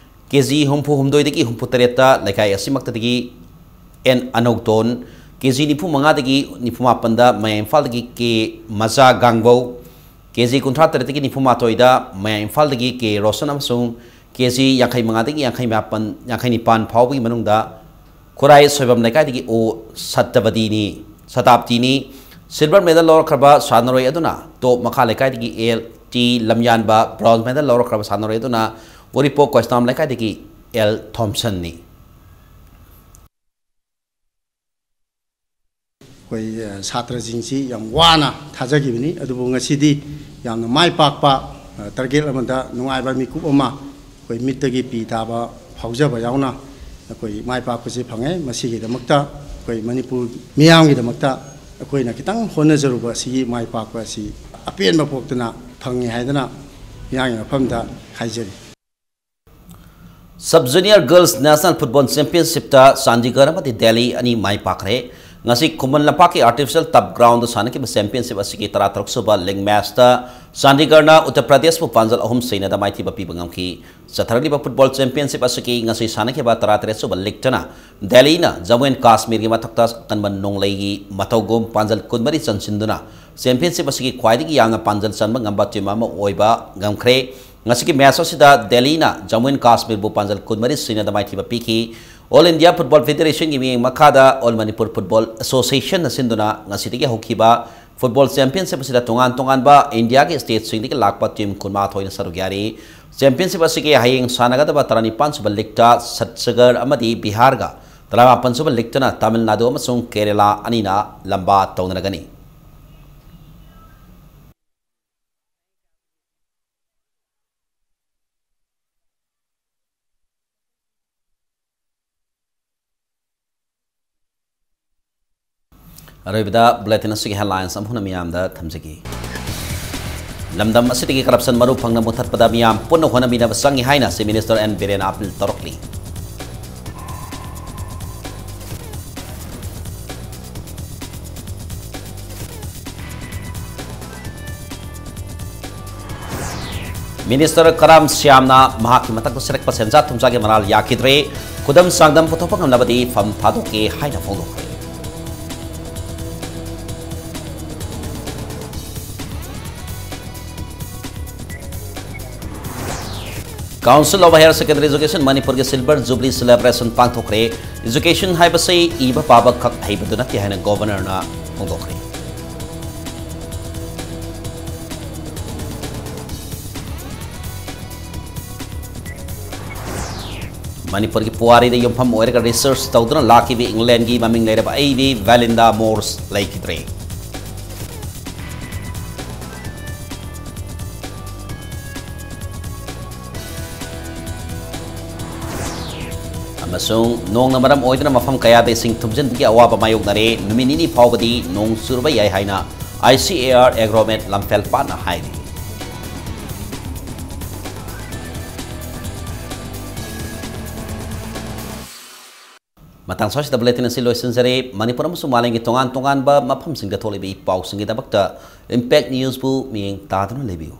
ꯀꯦ ꯖꯤ ꯍꯨꯝꯐꯨ ꯍꯨꯝꯗꯣꯏꯗꯒꯤ ꯍꯨꯝꯐꯨ ꯇꯔꯦꯠꯇ ꯂꯩꯀꯥꯏ ꯑꯁꯤꯃꯛꯇꯗꯒꯤ ꯑꯦꯟ ꯑꯅꯧꯇꯣꯟ, ꯀꯦ ꯖꯤ ꯅꯤꯐꯨ ꯃꯉꯥꯗꯒꯤ ꯅꯤꯐꯨ ꯃꯥꯄꯟꯗ ꯃꯌꯥꯏ ꯏꯝꯐꯥꯜꯗꯒꯤ ꯀꯦ ꯃꯆꯥ ꯒꯥꯡꯕꯧ, ꯀꯦ ꯖꯤ ꯀꯨꯟꯊ꯭ꯔꯥ ꯇꯔꯦꯠꯇꯒꯤ ꯅꯤꯐꯨ ꯃꯥꯊꯣꯏꯗ ꯃꯌꯥꯏ ꯏꯝꯐꯥꯜꯗꯒꯤ ꯀꯦ ꯔꯣꯁꯟ ꯑꯃꯁꯨꯡ ꯀꯦ ꯖꯤ ꯌꯥꯡꯈꯩ ꯃꯉꯥꯗꯒꯤ ꯌꯥꯡꯈꯩ ꯃꯥꯄꯟ, ꯌꯥꯡꯈꯩ ꯅꯤꯄꯥꯟ ꯐꯥꯎꯕꯒꯤ ꯃꯅꯨꯡꯗ ꯈꯨꯔꯥꯏ ꯁꯣꯏꯕꯝ ꯂꯩꯀꯥꯏꯗꯒꯤ ꯑꯣ ꯁꯇꯕꯗꯤꯅꯤ, ꯁꯇꯥꯕꯗꯤꯅꯤ꯫ ꯁꯤꯜꯚꯔ ꯃꯦꯗꯜ ꯂꯧꯔꯛꯈ꯭ꯔꯕ ꯁꯥꯟꯅꯔꯣꯏ ꯑꯗꯨꯅ ꯇꯣꯞ ꯃꯈꯥ ꯂꯩꯀꯥꯏꯗꯒꯤ ꯑꯦꯜ ꯇꯤ ꯂꯝꯌꯥꯟꯕ, ꯕ꯭ꯔꯣꯟꯖ ꯃꯦꯗꯜ ꯂꯧꯔꯛꯈ꯭ꯔꯕ ꯁꯥꯟꯅꯔꯣꯏ ꯑꯗꯨꯅ ꯎꯔꯤꯄꯣꯛ ꯀꯣꯏꯁꯅꯥꯝ ꯂꯩꯀꯥꯏꯗꯒꯤ ꯑꯦꯜ ꯊꯣꯝꯁꯟꯅꯤ꯫ ꯑꯩꯈꯣꯏ, ꯑ, ꯁꯥꯇ꯭ꯔꯁꯤꯡꯁꯤ ꯌꯥꯝ ꯋꯥꯅ ꯊꯥꯖꯈꯤꯕꯅꯤ, ꯑꯗꯨꯕꯨ ꯉꯁꯤꯗꯤ ꯌꯥꯝꯅ ꯃꯥꯏ ꯄꯥꯛꯄ, ꯑ, ꯇꯥꯔꯒꯦꯠ ꯑꯃꯗ ꯅꯨꯡꯉꯥꯏꯕ ꯃꯤꯀꯨꯞ ꯑꯃ ꯑꯩꯈꯣꯏ ꯃꯤꯠꯇꯒꯤ ꯄꯤ ꯇꯥꯕ ꯐꯥꯎꯖꯕ ꯌꯥꯎꯅ ꯑꯩꯈꯣꯏ ꯃꯥꯏ ꯄꯥꯛꯄꯁꯤ ꯐꯪꯉꯦ꯫ ꯃꯁꯤꯒꯤꯗꯃꯛꯇ ꯑꯩꯈꯣꯏ ꯃꯅꯤꯄꯨꯔ ꯃꯤꯌꯥꯝꯒꯤꯗꯃꯛꯇ ꯑꯩꯈꯣꯏꯅ ꯈꯤꯇꯪ ꯍꯣꯠꯅꯖꯔꯨꯕ ꯑꯁꯤꯒꯤ ꯃꯥꯏ ꯄꯥꯛꯄ ꯑꯁꯤ ꯑꯄꯦꯟꯕ ꯄꯣꯛꯇꯅ ꯐꯪꯉꯤ ꯍꯥꯏꯗꯅ ꯃꯤꯌꯥꯝꯒꯤ ꯃꯐꯝꯗ ꯍꯥꯏꯖꯔꯤ꯫ Sub Junior Girls National Football Championshipꯇ Chandigarh ꯑꯃꯗꯤ ꯗꯦꯜꯂꯤ ꯑꯅꯤ ꯃꯥꯏ ꯄꯥꯛꯈ꯭ꯔꯦ꯫ ꯉꯁꯤ ꯈꯨꯃꯟ ꯂꯝꯄꯥꯛꯀꯤ Artificial Turf Groundꯗ ꯁꯥꯟꯅꯈꯤꯕ championship ꯑꯁꯤꯒꯤ ꯇꯔꯥꯇꯔꯨꯛ ꯁꯨꯕ league matchꯇ ꯆꯥꯟꯗꯤꯒꯔꯅ ꯎꯠꯇꯔ ꯄ꯭ꯔꯗꯦꯁꯄꯨ ꯄꯥꯟꯖꯜ ꯑꯍꯨꯝ ꯁꯤꯅꯣꯗ ꯃꯥꯏꯊꯤꯕ ꯄꯤꯕ ꯉꯝꯈꯤ꯫ ꯆꯠꯊꯔꯛꯂꯤꯕ football championship ꯑꯁꯤꯒꯤ ꯉꯁꯤ ꯁꯥꯟꯅꯈꯤꯕ ꯇꯔꯥꯇꯔꯦꯠ ꯁꯨꯕ leagueꯇꯅ ꯗꯦꯜꯂꯤꯅ ꯖꯝꯃꯨ ꯑꯦꯟ ꯀꯥꯁꯃꯤꯔꯒꯤ ꯃꯊꯛꯇ ꯑꯀꯟꯕ ꯅꯣꯡꯂꯩꯒꯤ ꯃꯇꯧꯒꯨꯝ ꯄꯥꯟꯖꯜ ꯀꯨꯟꯃꯔꯤ ꯆꯟꯁꯤꯟꯗꯨꯅ championship ꯑꯁꯤꯒꯤ ꯈ꯭ꯋꯥꯏꯗꯒꯤ ꯌꯥꯝꯅ ꯄꯥꯟꯖꯜ ꯆꯟꯕ ꯉꯝꯕ team ꯑꯃ ꯑꯣꯏꯕ ꯉꯝꯈ꯭ꯔꯦ꯫ ꯉꯁꯤꯒꯤ match ꯑꯁꯤꯗ ꯗꯦꯜꯂꯤꯅ ꯖꯝꯃꯨ ꯑꯦꯟ ꯀꯥꯁꯃꯤꯔꯕꯨ ꯄꯥꯟꯖꯜ ꯀꯨꯟꯃꯔꯤ ꯁꯤꯅꯣꯗ ꯃꯥꯏꯊꯤꯕ ꯄꯤꯈꯤ꯫ All India Football Federationꯒꯤ ꯃꯤꯠꯌꯦꯡ ꯃꯈꯥꯗ All Manipur Football Associationꯅ ꯁꯤꯟꯗꯨꯅ ꯉꯁꯤꯗꯒꯤ ꯍꯧꯈꯤꯕ football championship ꯑꯁꯤꯗ ꯇꯣꯉꯥꯟ ꯇꯣꯉꯥꯟꯕ ꯏꯟꯗꯤꯌꯥꯒꯤ stateꯁꯤꯡꯗꯒꯤ ꯂꯥꯛꯄ team ꯀꯨꯟꯃꯥꯊꯣꯏꯅ ꯁꯔꯨꯛ ꯌꯥꯔꯤ꯫ Championship ꯑꯁꯤꯒꯤ ꯍꯌꯦꯡ ꯁꯥꯟꯅꯒꯗꯕ ꯇꯔꯥꯅꯤꯄꯥꯟ ꯁꯨꯕ leagueꯇ ꯁꯠꯁꯒꯔ ꯑꯃꯗꯤ ꯕꯤꯍꯥꯔꯒ, ꯇꯔꯥꯃꯥꯄꯟ ꯁꯨꯕ leagueꯇꯅ ꯇꯥꯃꯤꯜ ꯅꯥꯗꯨ ꯑꯃꯁꯨꯡ ꯀꯦꯔꯦꯂꯥ ꯑꯅꯤꯅ ꯂꯝꯕꯥ ꯇꯧꯅꯔꯒꯅꯤ꯫ ꯑꯔꯣꯏꯕꯗ bulletin ꯑꯁꯤꯒꯤ headlines ꯑꯃꯨꯛ ꯍꯟꯅ ꯃꯤꯌꯥꯝꯗ ꯊꯝꯖꯒꯦ꯫ ꯂꯝꯗꯝ ꯑꯁꯤꯗꯒꯤ corruption ꯃꯔꯨ ꯐꯪꯅ ꯃꯨꯊꯠꯄꯗ ꯃꯤꯌꯥꯝ ꯄꯨꯟꯅ ꯍꯣꯠꯅꯃꯤꯟꯅꯕ ꯆꯪꯏ ꯍꯥꯏꯅ Chief Minister ꯑꯦꯟ ꯕꯤꯔꯦꯟꯅ appeal ꯇꯧꯔꯛꯂꯤ꯫ ꯃꯤꯅꯤꯁꯇꯔ ꯀꯔꯥꯝ ꯁ꯭ꯌꯥꯝꯅ ꯃꯍꯥꯛꯀꯤ ꯃꯊꯛꯇ ꯁꯤꯔꯛꯄ ꯁꯦꯟꯖꯥ ꯊꯨꯝꯖꯥꯒꯤ ꯃꯔꯥꯜ ꯌꯥꯈꯤꯗ꯭ꯔꯦ, ꯈꯨꯗꯝ ꯆꯥꯡꯗꯝ ꯄꯨꯊꯣꯛꯄ ꯉꯝꯂꯕꯗꯤ ꯐꯝ ꯊꯥꯗꯣꯛꯀꯦ ꯍꯥꯏꯅ ꯐꯣꯡꯗꯣꯛꯈ꯭ꯔꯦ꯫ Council of Higher Secondary Education ꯃꯅꯤꯄꯨꯔꯒꯤ Silver Jubilee Celebration ꯄꯥꯡꯊꯣꯛꯈ꯭ꯔꯦ꯫ Education ꯍꯥꯏꯕꯁꯤ ꯏꯕ ꯄꯥꯕ ꯈꯛ ꯍꯩꯕꯗꯨ ꯅꯠꯇꯦ ꯍꯥꯏꯅ ꯒꯣꯚꯔꯅꯔꯅ ꯐꯣꯡꯗꯣꯛꯈ꯭ꯔꯦ꯫ ꯃꯅꯤꯄꯨꯔꯒꯤ ꯄꯨꯋꯥꯔꯤꯗ ꯌꯨꯝꯐꯝ ꯑꯣꯏꯔꯒ research ꯇꯧꯗꯨꯅ ꯂꯥꯛꯈꯤꯕ ꯏꯪꯂꯦꯟꯒꯤ ꯃꯃꯤꯡ ꯂꯩꯔꯕ ꯑꯏꯕꯤ ꯕꯦꯂꯤꯟꯗꯥ ꯃꯣꯔꯁ ꯂꯩꯈꯤꯗ꯭ꯔꯦ꯫ ꯑꯃꯁꯨꯡ ꯅꯣꯡꯅ ꯃꯔꯝ ꯑꯣꯏꯗꯨꯅ ꯃꯐꯝ ꯀꯌꯥꯗ ꯏꯁꯤꯡ ꯊꯨꯝꯖꯤꯟꯕꯒꯤ ꯑꯋꯥꯕ ꯃꯥꯌꯣꯛꯅꯔꯦ꯫ ꯅꯨꯃꯤꯠ ꯅꯤꯅꯤ ꯐꯥꯎꯕꯗꯤ ꯅꯣꯡ ꯆꯨꯔꯕ ꯌꯥꯏ ꯍꯥꯏꯅ I C A R Agromet ꯂꯝꯐꯦꯜꯄꯥꯠꯅ ꯍꯥꯏꯔꯤ꯫ ꯃꯇꯥꯡ ꯑꯁꯤꯗ bulletin ꯑꯁꯤ ꯂꯣꯏꯁꯤꯟꯖꯔꯦ꯫ ꯃꯅꯤꯄꯨꯔ ꯑꯃꯁꯨꯡ ꯃꯥꯂꯦꯝꯒꯤ ꯇꯣꯉꯥꯟ ꯇꯣꯉꯥꯟꯕ ꯃꯐꯝꯁꯤꯡꯗ ꯊꯣꯛꯂꯤꯕ ꯏ ꯄꯥꯎꯁꯤꯡꯒꯤꯗꯃꯛꯇ Impact Newsꯕꯨ ꯃꯤꯠꯌꯦꯡ ꯇꯥꯗꯨꯅ ꯂꯩꯕꯤꯌꯨ꯫